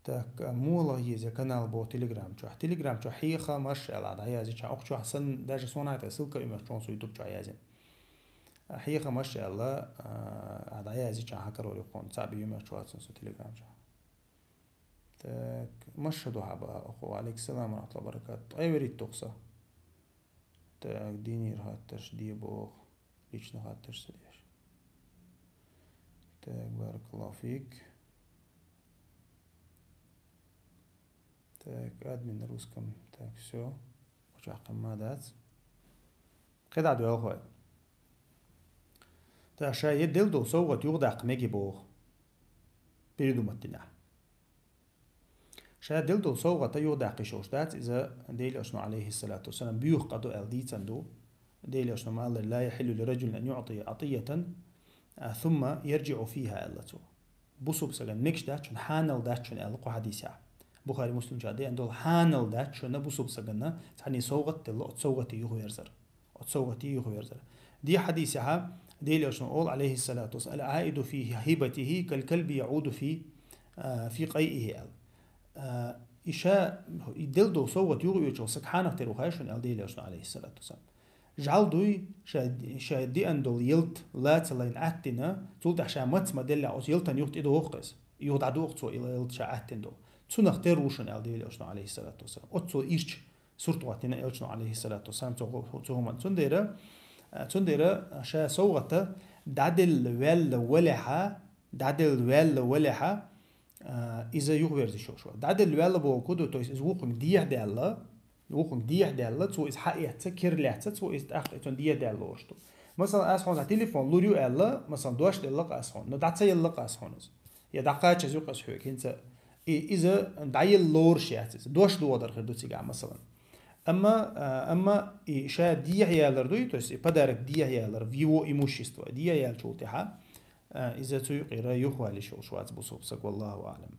Так, а, муха еза канал боху Telegram чохь. Telegram чохь хьеха, марша аьлла, дӀаязйича, окху чохь санна, даже суна хьайта ссылка а ю моьтту, чу хьуна со YouTube чохь язйина. А, хьеха, марша аьлла, а, дӀаязйича, хьан карор ю кхунна, цхьаъ бен ю моьтту, чу хьуна со Telegram чохь. Так, марша ду хьаба, оху, ва алейкум салам ва рахматуллахи ва баракату. Ткъе веритта-кх со. Так, динера хаттарш де боху. Личный хаттарш ца деш. Так, баракаллаху фик. Так, админ на русском. Так, всё. Кху чохь кхин ма дац. КхидӀа доьлху вай. Так, ша е делла долу совгӀат юхадаккха мега боху. Передумать динехь. Ша делла долу совгӀата юхадаккха йиш йолуш дац, иза Делан Элчано, алейхиссалату вассалам, боьха къа ду аьлла дийцина ду. Делан Элчано ма аллара: «Ла яхьиллу ли раджулин ан юътия атиятан, а, сумма ярджиъу фиха», аьлла цо. Бусулба сагана мегаш дац шуна, хьанал дац шуна аьлла кху хьадисехь. Бухари, Муслим чохь деана долу, хьанал дац шуна бусулба сагана цхьанне совгӀат делла, оцу совгӀате юхаверзар. Оцу совгӀате юхаверзар. Де хьадисехьа Делан Элчано олу, алейхиссалату вассалам: «Ал-Ӏаиду фи хибатихи кал калби яӀуду фи, а, фи къайихи», аьлла. А, и ша, и делла долу совгӀат юхаоьцуш волу саг хьанах тера ву хаьий шуна, аьлла Делан Элчано, алейхиссалату вассалам. ЖӀаьла дуй, ша, ша деана долу ялта лаца лайна Ӏаттина, цул тӀаьхьа ша маца ма деллехь, оцу ялтана юха тӀедоху-кх иза. Юха дӀадоху цо и ялта ша Ӏаттина долу. Цунах тера ву шуна, аьлла Делан Элчано, алейхиссалату вассалам. Оццул ирча сурт хӀоттийна Элчано, алейхиссалату вассалам, цу, цу хӀуманна. Цундела, а, цундела ша совгӀата дӀаделла ваьлла валехьа, дӀаделла ваьлла валехьа, а, иза юхаверза йиш йолуш вара. ДӀаделла ваьлла бохург хӀун ду, то есть иза вукхунга дехьадаьлла, вукхунга дехьадаьлла, цо иза хьаэцна, кира лаьцна, цо иза тӀаккха цунна дехьадаьлла лоруш ду. Масала, ас хьуна телефон лур ю аьлла, масала, дош делла-кх ас хьуна, но дӀа ца елла-кх ас хьуна иза. Я дӀакхаччалца юкъа ас хьоьга, хӀинца и, иза дӀаелла лоруш яц иза. Дош доадар хир ду цигахь, масалан. Амма, а, амма и ша дехьаялар дуй, то есть и подарок дехьаялар, в его имущество, дехьаялчул тӀаьхьа, а, иза цу юкъера юхавала йиш йолуш вац бусалба саг, валлаху аълам.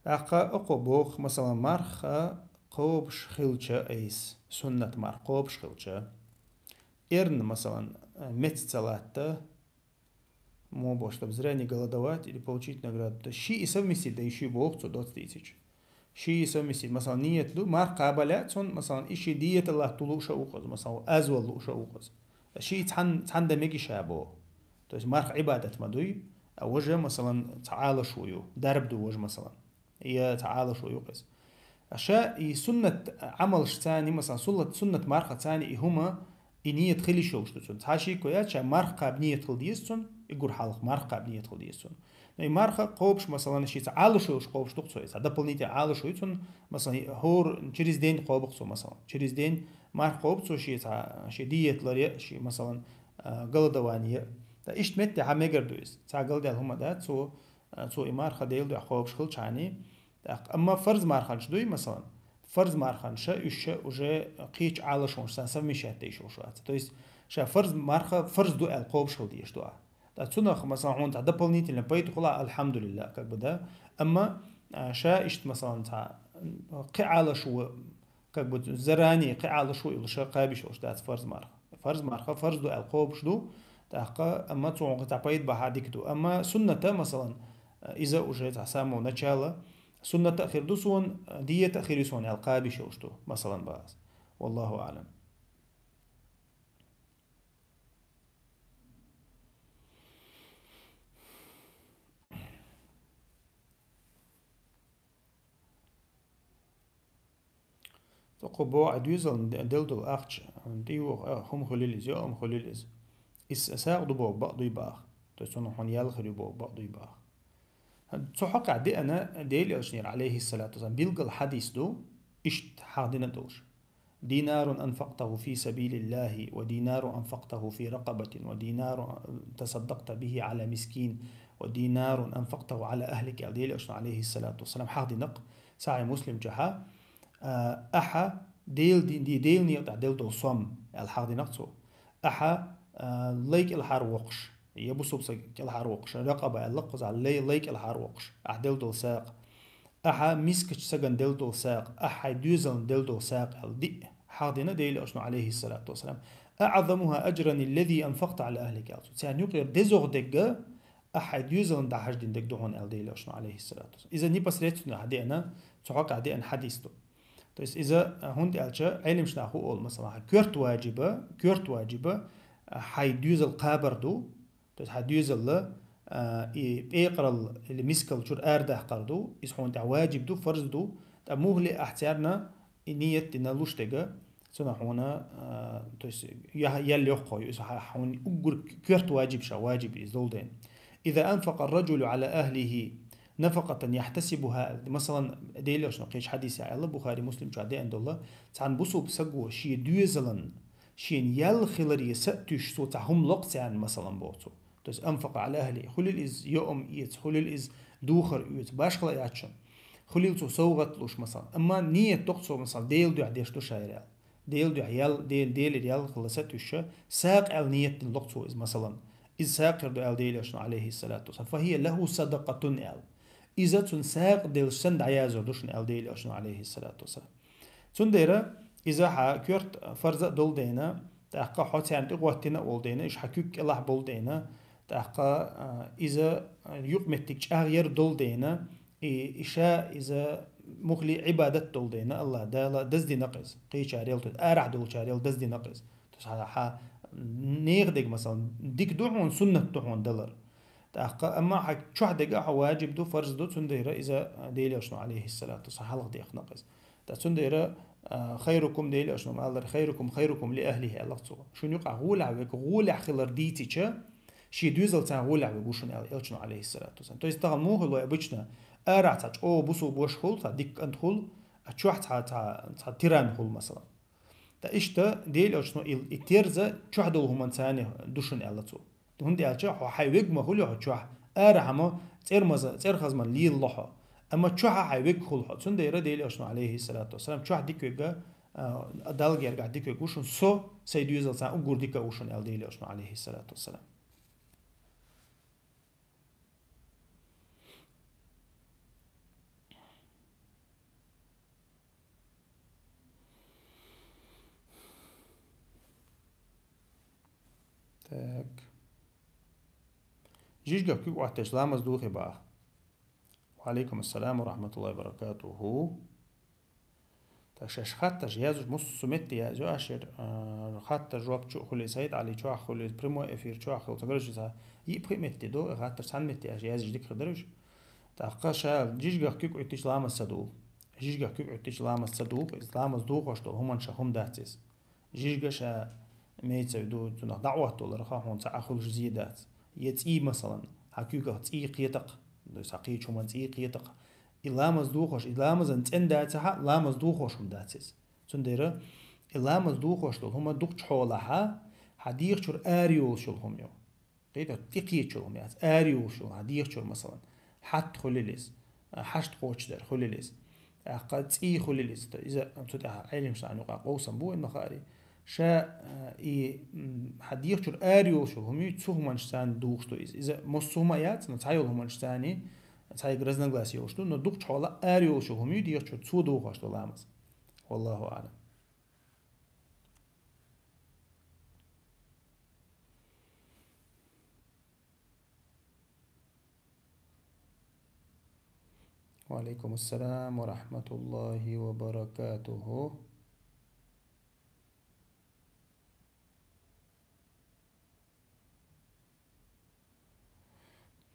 ТӀаккха оцо боху, масалан, марха кхобуш хилча айса, суннат марха кхобуш хилча, эрна, масалан, меца ца латта, мо боху, чтобы зря не голодовать или получить награду. То есть ши и совместить дан йиш ю боху цо доцца дийцича. Ши и совместить, масалан, ниет ду, марха кхаба лаьа цунна, масалан, и ши диета латта лууш а ву-кх иза, масалан, аз вала лууш а ву-кх иза. Ши цхьан-, цхьаьна дан мегаш а боху. То есть марха Ӏибадат ма дуй, а важа, масалан, цхьа Ӏалашо ю, дарба ду важа, масалан. Я цхьа Ӏалашо ю-кх иза. Ша и суннат Ӏамалш царна, масалан, суллат-, суннат марха царна и хӀума, и ниет хила йиш йолуш ду цунна. Цхьа шико яц, ша марха кхаба ниет хила деза цунна, и гур хьалха марха кхаба ниет хила деза цунна. Но и марха кхобуш, масалан, ши цхьа Ӏалашо йолуш кхобуш ду-кх цо, и цхьа дополнительный Ӏалашо ю цунна, масалан, хӀора через день кхобу-кх цо, масалан. Через день марха кхобу цо ши цхьа, ши диета лар я, ши, масалан, а, голодование я. Ткъа иштта метте хьан мегар ду иза. Цхьа галдаьлла хӀума дац, цо, а, цо и марха Делан дуьхьа кхобуш хилчахьана, тӀаккха, амма фарз марханаш дуй, масалан, фарз марханаш, уьш ша уже кхечу Ӏалашонаш санна совмещать дан йиш йолуш вац. То есть ша фарз марха фарз ду аьлла кхобуш хила дезаш ду ахь. Ткъа цунах, масалан, хьуна цхьа дополнительно пайда хуьлу, альхьамдулиллахӀ, как бы, да. Амма, а, ша иштта, масалан, цхьа, м, кхин Ӏалашо, как бы, заранее кхин Ӏалашо йолуш кхаба йиш йолуш дац фарз марха. Фарз марха фарз ду аьлла кхобуш ду, тӀаккха, амма цунах цхьа пайда бахьа дика ду. Амма сунната, масалан, иза уже цхьа самого начала, сунната а хир ду суна, диета а хир ю суна аьлла кхаба йиш йолуш ду, масалан, бах ас. Валлаху аълам. Ткъа кху боху, Ӏа доьзална де-, делла долу ахча, тӀейогӀу, а, хӀума хуьлийла иза, йоӀ хӀума хуьлийла иза. Иза сагӀа ду боху бакъ дуй бах. То есть цунах хьуна ял хир ю боху бакъ дуй бах. Цу хьокъехь деана Делан Элчанера, Ӏалайхиссалату вассалам, билггал хьадис ду, иштта хьахдина долуш. دينار أنفقته في سبيل الله، ودينار أنفقته في رقبة، ودينار تصدقت به على مسكين، ودينار أنفقته على أهلك, аьлла Делан Элчано, Ӏалайхиссалату вассалам, хьахдинарг, Сахьихь Муслим чохь, а, ахьа Делан ди-, ди-, Делан некъа тӀехь делла долу сом, аьлла хьахдинарг цо. Ахьа, а, лай кӀелхьарвоккхуш, я бусалба саг кӀелхьарвоккхуш, ракъаба аьлла кхузахь, лай, лай кӀелхьарвоккхуш, ахьа делла долу сагӀа. Ахьа мискачу стагана делла долу сагӀа, ахьа хьайн доьзална делла долу сагӀа аьлла диъ хьахдина Делан Элчано, Ӏалайхиссалату вассалам. أعظمها أجرا الذي أنفقت على أهلك, аьлла цо. Царна юкъера дезагӀа дерг ахьа хьайн доьзална дӀахьаждина дерг ду хьуна, аьлла Делан Элчано, Ӏалайхиссалату вассалам. Иза непосредственно ахьа деана, цу хьокъехь деана хьадис ду. То есть иза, а, хӀунда аьлча, Ӏеламнаха хӀу олу, масала, хьан коьрта ваджиба, коьрта ваджиба, а, хьайн доьзал кхабар ду, то есть хьан доьзалла, а, и пекъаралла или мискал чуьра арадаккхар ду, иза хьуна тӀехь ваджиб ду, фарз ду, ткъа муххале ахь царна и ниет дина луш дерг, цунах хьуна, а, то есть я-, ял йоккхо ю, иза хьа-, хьуна уггар коьрта ваджиб ша, ваджиб иза долу ден. إذا أنفق الرجل على أهله نفقة يحتسبها, масалан, Делан Элчано кхечу хьадисехь аьлла, Бухари, Муслим чохь деана долу, цхьана бусалба саго шен доьзалан, шена ял хиларе са а туьйсуш, цо цхьа хӀума локх царна, масалан, боху цо. То есть أنفق على أهله, хуьлийла иза йоӀам эца, хуьлийла иза духар оьцу, башхала а яц шуна. Хуьлийла цо совгӀат луш, масалан. Амма ниет доккху цо, масалан, Делан дуьхьа деш ду ша хӀара аьлла. Делан дуьхьа ял, Дел-, Делера ял хилла са туьйсуш, сагӀа аьлла ниет дина локх цо иза, масалан. Иза сагӀа хир ду аьлла Делан Элчано, Ӏалайхиссалату вассалам. فهي له صدقة аьлла. Иза цунна сагӀа деллачу санна дӀаязор ду шуна аьлла Делан Элчано, Ӏалайхиссалату вассалам. Цундела иза хьан коьрта фарза а долу дена, тӀаккха хьо царна тӀе гӀоттина а волу дена, иза хьан куьг кӀелахь болу дена, тӀаккха, а, иза юкъаметтиг чӀагӀъяр долу дена, и, и ша иза муххале Ӏибадат долу дена, АллахӀ Дала даздина-кх иза, кхечарел, то есть арахь долчарел даздина-кх иза. То есть хьан, хьан нехан дерг, масалан, дика ду хьуна, суннат ду хьуна далар. ТӀаккха, амма хьан чохь дерг а хьан ваджиб ду, фарз ду, цундела иза Делан Элчано, Ӏалайхиссалату вассалам, хьалха дехна-кх иза. Ткъа цундела, а, خيركم, Делан Элчано ма-аллара, خيركم خيركم لأهله аьлла-кх цо. Шуна юкъахь гӀолехь верг гӀолехь хилар дийцича, шен доьзалца гӀолехь верг ву шуна аьлла Элчано, Ӏалайхиссалату вассалам. То есть тахана муха хила вай обычно, арахь цхьа чӀогӀа бусалба ваша хуьлу, цхьа дика кӀант хуьлу, а чохь цхьа, цхьа, цхьа тиран хуьлу, масалан. ТӀаккха иштта Делан Элчано и, и терза чохь долу хӀуманца ду шуна аьлла цо. ХӀунда аьлча хьо хьайн вег ма хуьлу хьо чохь, ара хьама цӀермаза, цӀерхазман лелало хьо. Амма чохь хьайн вег хуьлу хьо. Цундела Делан Элчано, алейхиссалату вассалам, чохь дика вега, а, Далла гергахь дика вег ву шуна, со сайн доьзалца уггар дика ву шуна аьлла Делан Элчано, алейхиссалату вассалам. Так. Жижигах куьг Ӏоттийча ламаз духий боху. Ва алейкум ассалам ва рахматуллахи ва баракатуху. Так, шаьш хаттарш яздеш, массо а метте язйо аш яра, а, хаттар жоп чу а хуьлий, Сайд Али чохь хуьлий, прямой эфир чохь хуьлий, цуьнан гӀирсаца йиъ-пхиъ метте ду, и хаттар цхьана метте аш яздеш дика хир дара уьш. ТӀаккха ша жижигах куьг Ӏоттийча ламаз ца духу. Жижигах куьг Ӏоттийча ламаз ца духу, иза ламаз духош долу хӀуманаш хӀума дац иза. Жижига ша, имеется в виду, цунах дӀаоттаваларх хьуна цхьа а хуьлуш зе дац. Я цӀий, масалан, хьан куьгах цӀий кхетакх, то есть хьан кхечу хӀуман цӀий кхетакх. И ламаз духош, и ламазан цӀена дацахь а, ламаз духош хӀума дац иза. Цундела и ламаз духош долу хӀума дукхачу хьолахь хьан дегӀа чуьра ара йолуш йолу хӀума ю. Кхетий, тӀекхечу хӀума яц, ара йолуш йолу, хьан дегӀа чуьра, масалан, хьатта хуьлийла иза, хьашт кхочушдар хуьлийла иза, тӀаккха цӀий хуьлийла иза, иза цу тӀехь Ӏеламнаха юкъахь къовсам бу, и ма хаара. Ша, а, и, м, хьан дегӀа чуьра ара йолуш йолу хӀума ю, цу хӀуманашца духуш ду иза. Иза массо а хӀума а яц, но цхьа йолу хӀуманашца цхьаьнга разногласие йолуш ду, но дукхачу хьолахь ара йолуш йолу хӀума ю дегӀа чуьра, цо духош ду ламаз. Валлаху аӀлам. Ва алейкум ассалам ва рахматуллахи ва баракатуху.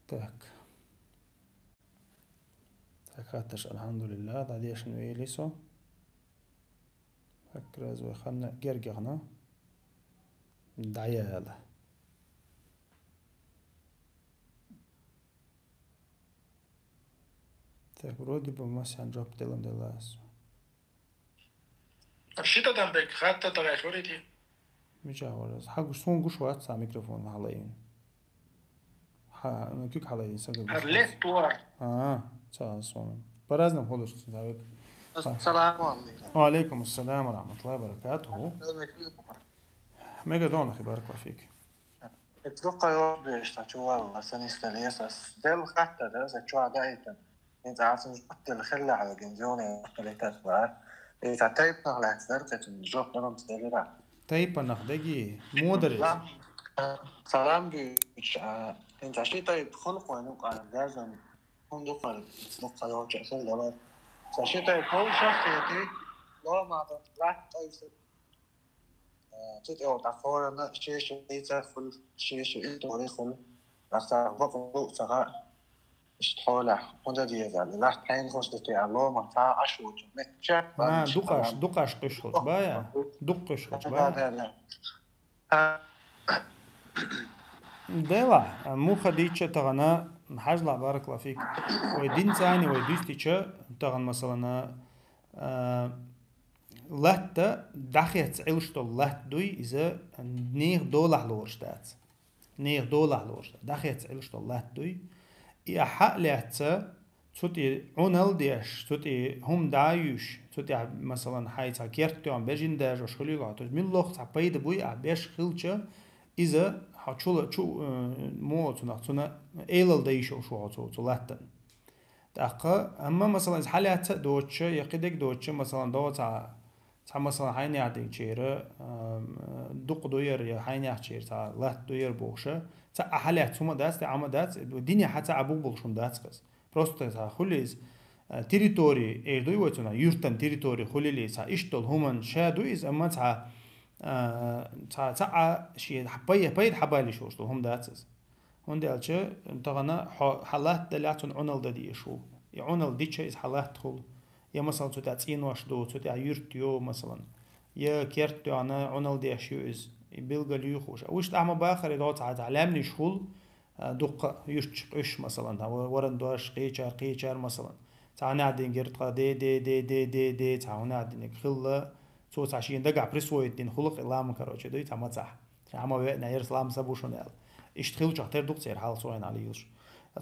Так. Так, хаттарш, алхьамдулиллах, дӀадешна вели со. Как раз вай ханна гергахана дӀаяла. Так, вроде бы массарна жоп делан делла ас. Ши тадам бек хатта тагай хурити. Мича хурас. Хьа гуш, сон гуш вац ца микрофон хьалайна. Хьа, ну, куьг хьалайна, са гуш. Хьар лет туар. А, ца сон. По-разному ходишь, ца век. Ассаламу алейкум. Ва алейкум ассалам ва рахматуллахи ва баракатуху. Мега дона хи баракаллаху фик. Эцло кайо беш та чувал сан исталес ас. Дел хатта да, за чуа да итан. Ин цӀа цун жоп делла хилла хьала гин зёне хилла тасла. И цӀа тайпнах лаьцна дар кхетун жоп делам делира. Тайпанах деги, мудар. Салам, салам гуч, а, ин цӀа ши тайп хун хойну къан дазан. Хун дукъар, дукъар оча хил давар. ЦӀа ши тайп хун шахети, ло ма да лат тайсу. Э, цу тӀе вала дӀахорана, шеша дийца хуьлу, шеша илтори хуьлу. Ахьа бакъ лу ца хаьа, иштта хьолахь, хӀунда деза, лахь хьайна хуш ду те, а лома цхьа Ӏаш ву, меттача, а, бан дукъаш, шкала. Дукъаш къуьш хуьлу, бая? Дукъ къуьш хуьлу, да, бая? Да, да, да. А. Дела, муха дийча тагана, хьажла баракла фик. Вай дин цани, вай дуьстича таган, масалана, а, Латта дӀахецна Ӏилуш долу латта дуй, иза нехан долахь лоруш дац. Нехан долахь лоруш дац. ДӀахецна Ӏилуш долу латта дуй. И ахьа а лаьцна, цу тӀе Ӏуналла деш, цу тӀе хӀума дӀа а юьйш, цу тӀехь, масалан, хьайн цхьа керт тоьхна бежина дажош хуьлийла хьо. То есть муьлхха цхьа пайда буй ахь беш хилча, иза хьо чула, чу, э, муха цунах, цуна элал дан йиш йолуш ву хьо цу, цу латтана. ТӀаккха, амма, масалан, иза хьалаьцна а доцуча, я кхидерг доцуча, масалан, догӀу цхьа, цхьа, масалан, хьайнехь динчера, ам, дукха дуяр, я хьайнехьчера цхьа латта дуяр бохуша, цхьа а хьалаьцна хӀума дац, те Ӏама дац, дине хьа цхьа а бух болуш хӀума дац кхаза. Просто цхьа хуьлу иза, а, территори, эр дуй вай цунах, юьртан территори хуьлийла, цхьа иштта долу хӀуман ша ду иза, амма цхьа, а, цхьа, цхьа а шен пай-, пайда хьабалийш волуш долу хӀума дац иза. ХӀунда аьлча тахана хьо, хьан латта даллехь цунна Ӏуналла дан дезаш ву. И Ӏуналла дича иза хьан латта хуьлу. Я, масалан, цу тӀехь цӀенош ду, цу тӀехь юьрт ю, масалан. Я керт тоьхна Ӏуналла деш ю иза. И билгал ю хууш. Вуьшта ахьа ма бахара, и догӀу цхьа, цхьа лаьмнаш хуьлу, а, дуккха юьрташ къуьш, масалан, а, ва-, варан дош, кхечар, кхечар, масалан. Цхьа хӀунехь динарг тха де, де, де, цхьа хӀунехь динарг хилла, Цо цхьа шен дагахь присвоить дина хӀуллакх и лам, короче, дуй, цхьа мацахь. Цхьа хӀама веана, ер лам ца бу шуна аьлла. Иштта хилча тера ду-кх церан хьал, цо вайна Ӏалийла.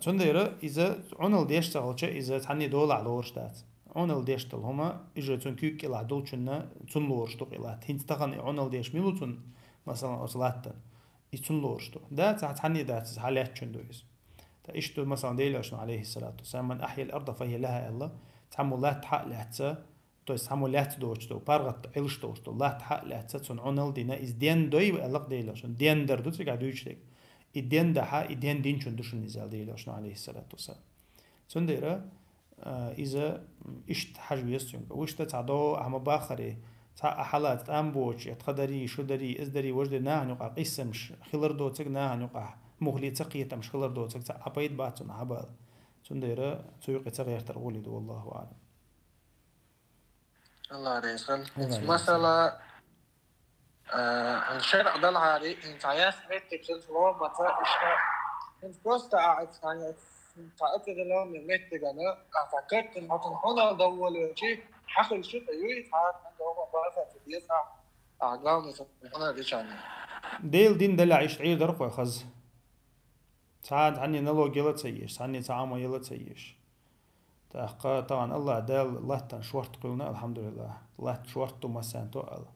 Цундела иза Ӏуналла деш ца хилча, иза цхьанне долахь лоруш дац. Ӏуналла деш долу хӀума, иза цуьнан куьйга кӀелахь долчунна, цунна лоруш ду-кх и латта. ХӀинца тахана и Ӏуналла деш мила ву цунна, масалан, оцу латтана? И цунна лоруш ду. Да, цхьа-, цхьанне дац иза, хьалаьцначун ду иза. Ткъа иштта ду, масалан, Делан Элчано, алейхиссалату вассалам, «Ман ахьял арда фахья лаха», аьлла, цхьаммо латта хьа а лаьцна, то есть цхьаммо лаьцна доцуш долу, паргӀат Ӏилуш долуш долу латта хьа а лаьцна, цунна Ӏуналла дина, иза денна дой аьлла-кх Делан Элчано, денна дар ду цигахь дуьйцуш дерг. И денна дан хьа, и денна динчун ду шуна иза аьлла Делан Элчано, алейхиссалату вассалам. Цундела, а, иза, м, иштта хьажа веза цуьнга. Вуьшта цхьа догӀу ахьа ма-баххара, цхьа а хьалаца тӀам боцуш, я тха дарий, шу дарий, иза дарий, важа дарий, нахана юкъахь къийсамаш хилар доцург, нахана юкъахь муххале ца кхетамаш хилар доцург цхьа а пайда бац цунна хьабала. Цундела цу юкъе ца гӀертар гӀоле ду, валлаху аӀлам. АллахӀ реза хуьлда. АллахӀ реза хуьлда. Масала, а, шарӀ далахьара, хӀинца цхьа яс меттиг хилча ломаца, иштта, хӀинца просто а, цхьа, цхьа оцу ломан меттигана, а, цхьа картина, хьо цунна хьуналла дан волавелча, хьахила шу тӀе юй, цхьа, цхьа лома баса ца деза, а, главное, цунна хьуналла дича. Делан дин далахь иштта Ӏийр дара-кх вай хаза. Цхьа цхьанне налог яла а ца еш, цхьанне цхьа Ӏама яла а ца еш. ТӀаккха тахана АллахӀ Дала латтана шорта кхоьллина, алхьамдулиллахӀ. Латта шорта ду массарна тоъал.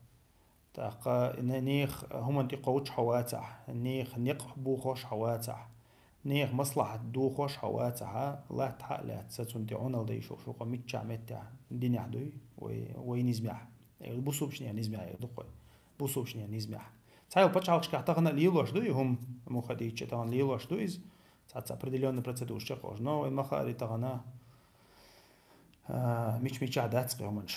ТӀаккха не-, нехан хӀуманна тӀе кхочуш хьо вацахь, нехан некъ бохош хьо вацахь, нехан маслахьат дохош хьо вацахь, латта хьа а лаьцна, цунна тӀе Ӏуналла дан йиш йолуш ву-кх миччахь меттехь, динехь дуй, вай, вай низамехь. Э, бусулбачеран низамехь эр ду-кх вай. Бусулбачеран низамехь. Цхьайолу пачхьалкхашкахь тахана а лелош ду и хӀума, муха дийцча, тахана лелош ду иза. Цхьацца определённый процедураш чекхъеш. Но вайн ма хаара тахана, а, мича-мичахь дац-кх и хӀуманаш.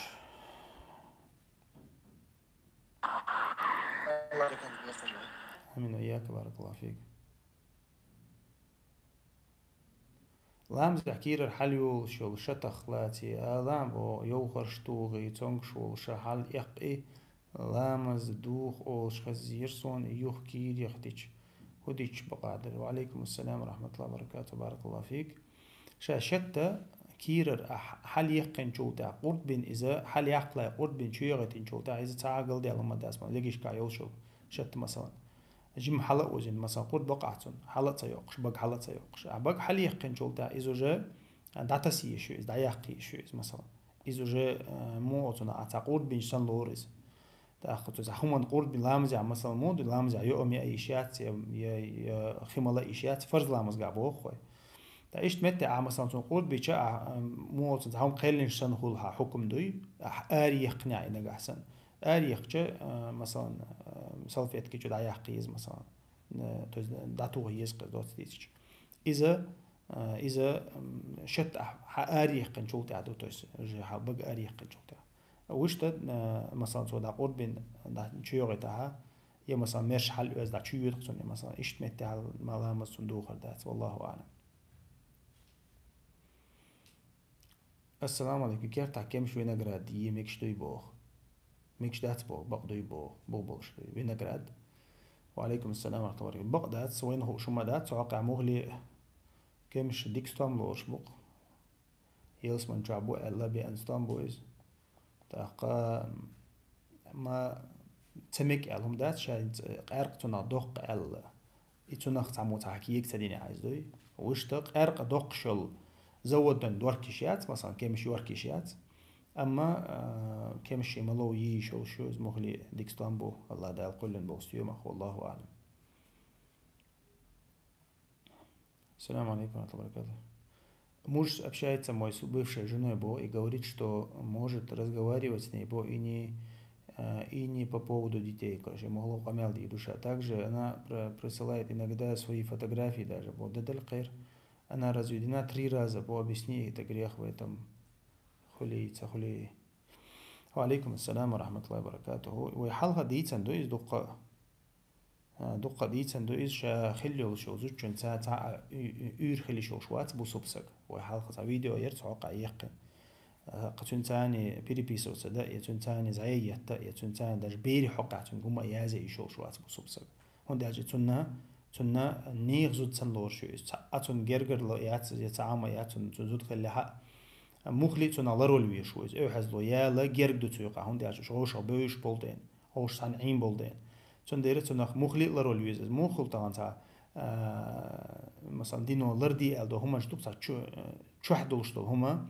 Амин, ва ийяка, баракаллаху фик. Ламазехь кийрара хьалайолуш йолу шатах лаций, а лам боху, йовхарш тухий, цомгуш волуш хьалаэккхий, ламаз духа олуш хезира суна, юха кийра яхтича. ХӀун дича бакъахь дара? Ва алейкум ассалам ва рахматуллахи ва баракатух, баракаллаху фик. Ша шатта кийрара а хьалаэккхинчул тӀаьхьа, къурд бина иза, хьалаяккхале къурд бина чуйохийтинчул тӀаьхьа, иза цхьа а галдаьлла ма дац, ма легишка йолуш йолу шатта, масалан. Жима хьала а озийна, масалан, къурд бакъахь цунна, хьала а ца йоккхуш, бага хьала а ца йоккхуш. А бага хьалаэккхинчул тӀаьхьа иза уже дӀатаса йиш ю иза, дӀаяккха йиш ю иза, масалан. Иза уже, э, муха оцунах а цхьа къурд бинчу санна лору иза. ТӀаккха цу цхьа хӀуманна къурд бина ламазехь, масалан, муха ду, ламазехь йоӀ а меа йиш яц, я, я, я хи мала йиш яц, фарз ламазгахь боху вай. Ткъа иштта метте ахьа, масалан, цунна къурд бича, ахьа, э, муха оцунна цхьа хӀума кхаьллинчу санна хуьлу хьан хьукам дуй, ахьа араехкхинехь и нагахь санна. Араехкча, а, масалан, а, салфетки чу дӀаяккха еза, масалан. Э, то есть дӀатуха еза кхуза доцца дийцича. Иза, а, иза, м, шатта хьа араехкхинчул тӀаьхьа ду, то есть уже хьа бага араехкхинчул тӀаьхьа. Вуьшта, а, масалан, цо дӀакъурд бина, дӀа чуйогӀийтахьа, я, масалан, мерш хьалаоьзна дӀа чуйоьду-кх цунна, я, масалан, иштта метте хьал ма ламаз цунна духар дац, валлаху аӀлам. Ассаламу алейкум. Кертахь кемаш, виноград е мегаш дуй боху? Мегаш дац боху, бакъ дуй боху, бу болуш дуй. Виноград. Ва алейкум ассалам ва рахматуллахи ва баракатух. Бакъ дац, вайна хууш хӀума дац, цу хьокъехь муххале кемаш дика стом лоруш бу-кх. Ялсамани чохь бу аьлла, беана стом бу иза. ТӀаккха ма ца мега аьлла хӀума дац, ша хӀинца къаьркъа цунах доккху аьлла. И цунах цхьаммо цхьа кега ца дина хьайза дуй. Вуьшта къаьркъа доккхуш йолу заводан дорка йиш яц, масалан, кемаш йорка йиш яц. Амма, а, кемаш шен ма лов йийш йолуш ю, иза муххале дика стом бу, АллахӀ Дала кхоьллина болу стоьмах, валлаху аӀлам. Салам алейкум ва рахматуллахи ва баракатух. Муж общается мой с бывшей женой, бо, и говорит, что может разговаривать с ней, бо, и не, э, и не по поводу детей, короче, могло къамел ди душа. Также она про-, присылает иногда свои фотографии даже, бо, дадал кхер. Она разведена три раза, бо, объясни, это грех в этом. Хули, ца хули. Ва алейкум ассалам ва рахматуллахи ва баракатух. Вай хьалха дийцан ду иза дуккха. А, дуккха дийцан ду иза, ша хилла йолуш йолу зудчун ца, ца, а, уь-, уь-, уьйр хила йиш йолуш вац бусулба саг. Вай хьалха цхьа видео яра цу хьокъехь яьккхина. А, кху цуьнан царний переписываться да, я цуьнан царний зӀе етта, я цуьнан царний даже берийн хьокъехь цуьнга хӀума а язъе йиш йолуш вац бусулба саг. ХӀунда аьлча цунна, цунна нехан зуда санна лоруш ю иза. Цхьа а цунна гергарло яц, я цхьа а хӀума яц цунна, цуьнан зуда хиллехь а. Мухли цунах ларвала везаш ву иза. Эвхьазло яла герга ду цу юкъа, хӀунда аьлча уж гӀовшах бевзаш болу дела, гӀовшах цхьаьна Ӏийна болу дела. Цундела цунах мухли ларвала веза иза. Муха хуьлу тахана цхьа, а, масала, дино ларде аьлла долу хӀуманаш ду-кх цхьа чу-, чохь долуш долу хӀума,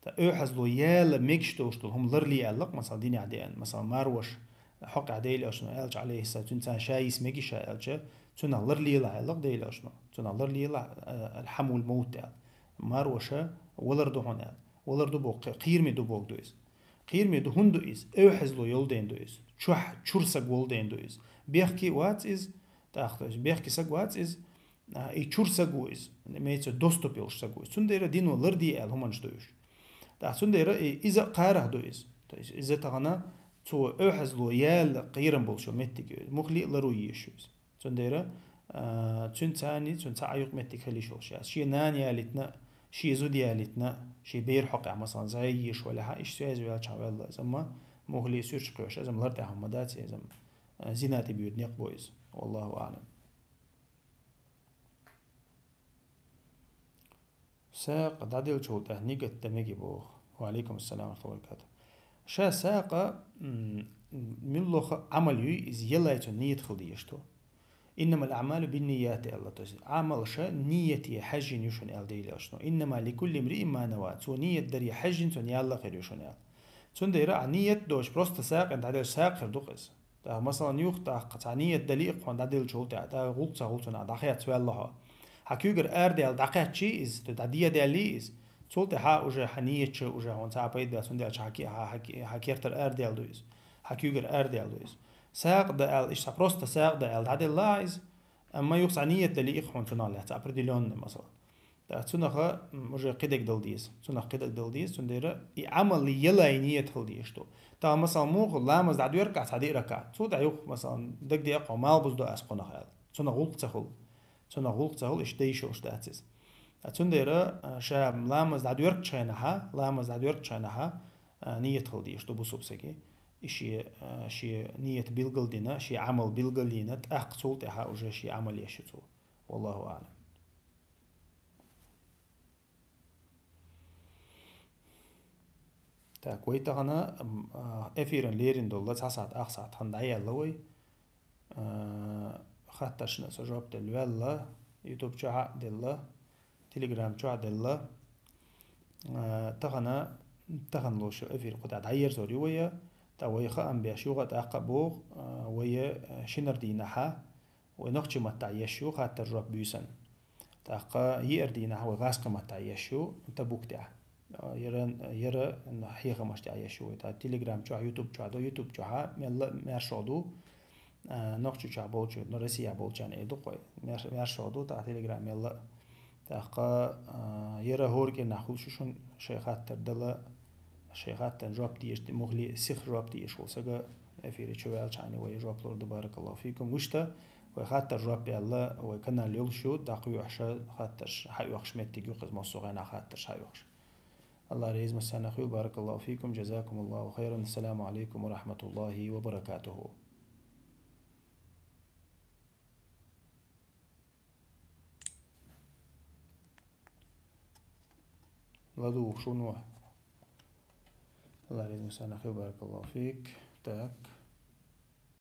ткъа эвхьазло яла мегаш долуш долу хӀума ларле аьлла-кх, масала, динехь деана, масала, марваша хьокъехь Делан Элчано аьлча, Ӏалайхиссалам, цуьнан царна ша йиса мегий ша аьлча, цунах ларлелахь аьлла-кх Делан Элчано. Цунах ларлелахь, а, алхьамул мовт аьлла. Марваша валар ду хьуна аьлла. Валар ду боху, кхе-, кхераме ду боху ду иза. Кхераме ду, хӀунда ду иза? Эвхьазло йолу дела ду иза. Чохь чуьра саг волу дела ду иза. Бехке вац иза, тӀаккха, то есть бехке саг вац иза, а, и чуьра саг ву иза. Имеется в виду, доступ йолуш саг ву иза. Цундела дино ларде аьлла хӀуманаш ду уьш. ТӀаккха цундела и, иза а кхарах ду иза. То есть иза тахана цо эвхьазло яла кхерам болуш йолу меттиг ю иза. Мухли а ларвала езаш ю иза. Цундела, а, цуьнан царний, цуьнан цхьа а юкъаметтиг хила йиш йолуш яц. Шен нана ялийтина, шен зуда ялийтина, шен бер хьокъехь, масала, зӀе езаш валахь а, иштта связь ваьлчахь ваьлла иза, амма мухли суьрташ кхоьхьуш, иза-м лартӀехь хӀума дац, иза-м, а, зина тӀе боьду некъ бу иза. Валлаху аӀлам. СагӀа дӀаделлачул тӀаьхьа нигат дан мегий боху. Ва алейкум ассалам ва рахматуллахи ва баракатух. Ша сагӀа, м, муьлхха а Ӏамал юй, иза еллачун ният хила дезаш ду. «Иннамал аъмалу бинният», аьлла, то есть Ӏамалш нияте хьаьжжина ю шуна аьлла Делан Элчано. «Иннама ликулли имриин ма нава». Цо ният даре хьаьжжина цунна ял а хир ю шуна аьлла. Цундела ахь ният доцуш, просто сагӀина дӀаделча сагӀа хир ду-кх иза. ТӀаккха, масалан, юха тӀаккха цхьа ният далий-кх хьуна дӀаделлачул тӀаьхьа, тӀаккха гӀуллакх ца хуьлу цунах, дӀахецваьлла хьо. Хьан куьйгара арадаьлла дӀакхаьччий иза, то дӀадедаьллий иза. Цул тӀаьхьа уже хьан ният чу уже хьуна цхьа а пайда бац, хӀунда аьлча хьан ке-, хьан, хьан, хьан кертара арадаьлла ду иза. Хьан куьйгара арадаьлла ду иза. СагӀа дан аьлла, иштта цхьа просто сагӀа дан аьлла дӀаделла иза. Амма юха цхьа ният далий-кх хьуна цунах лаьцна, определённый, масалан. ТӀаккха цунах, м, уже кхидерг дала деза. Цунах кхидерг дала деза, цундела и Ӏамал еллай ният хила дезаш ду. ТӀаккха, масалан, муха ламаз дӀадоьркахь цхьа диъ ракаӀат. Цул тӀаьхьа юха, масалан, дагадеа-кх хьуна, малхбуз до ас кхунах аьлла. Цунах гӀуллакх ца хуьлу. Цунах гӀуллакх ца хуьлу, иштта дан йиш йолуш дац иза. Ткъа цундела, а, ша ламаз дӀадоьркучу хенахьа, ламаз дӀадоьркучу хенахьа, а, ният хила дезаш ду бусалба стаге. И шен, а, шен ният билгал дина, шен Ӏамал билгал йина, тӀаккха цул тӀаьхьа уже шен Ӏамал еш ю цо. Валлаху аӀлам. Так, вай тахана, м, а, эфиран лерина долу цхьа сахьт, ах сахьт хан дӀаяьлла вай. А, хаттаршна со жоп делла ваьлла, YouTube чохь а делла, Telegram чохь а делла. А, тахана, тахана луш эфир кху тӀехь дӀаерзор ю вай, тӀаккха вай хаам беш юха тӀаккха а боху, а, вай, а, шинара дийнахьа, вай нохчийн маттахь еш ю хаттар-жоп буьйсанна. ТӀаккха еара дийнахь вай гӀазкхийн маттахь еш ю, табук тӀехь. Яра, яра хьехамаш тӀехь еш ю вай. ТӀаккха Telegram чохь, YouTube чохь ду, YouTube чохь а мелла а маьршо ду. А, Нохчийчохь болчу, ну, Россия болчарна эр ду-кх вай. Маьр-, маьршо ду, тӀаккха Telegram мелла а. ТӀаккха, а, яра хӀора кӀирнахь хуьлуш ю шуна шайн хаттар дала, шайн хаттарна жоп дезаш, мухли сиха жоп дезаш волу сага эфире чу ваьлча хьайна вай жоп лур ду, баракаллаху фикум. Вуьшта, вай хаттар-жоп аьлла, вай канал йолуш ю, дӀакхоьхьуш хаттарш хьаоьхуш меттиг ю-кх иза, массо а хенахь хаттарш хьаоьхуш. АллахӀ реза массарна хуьлда, баракаллаху фикум, жазакумуллаху хайран. Ассаламу алейкум ва рахматуллахи ва баракатуху. ЛадугӀуш ву нохь. АллахӀ реза массарна хуьлда, баракаллаху фик. Так.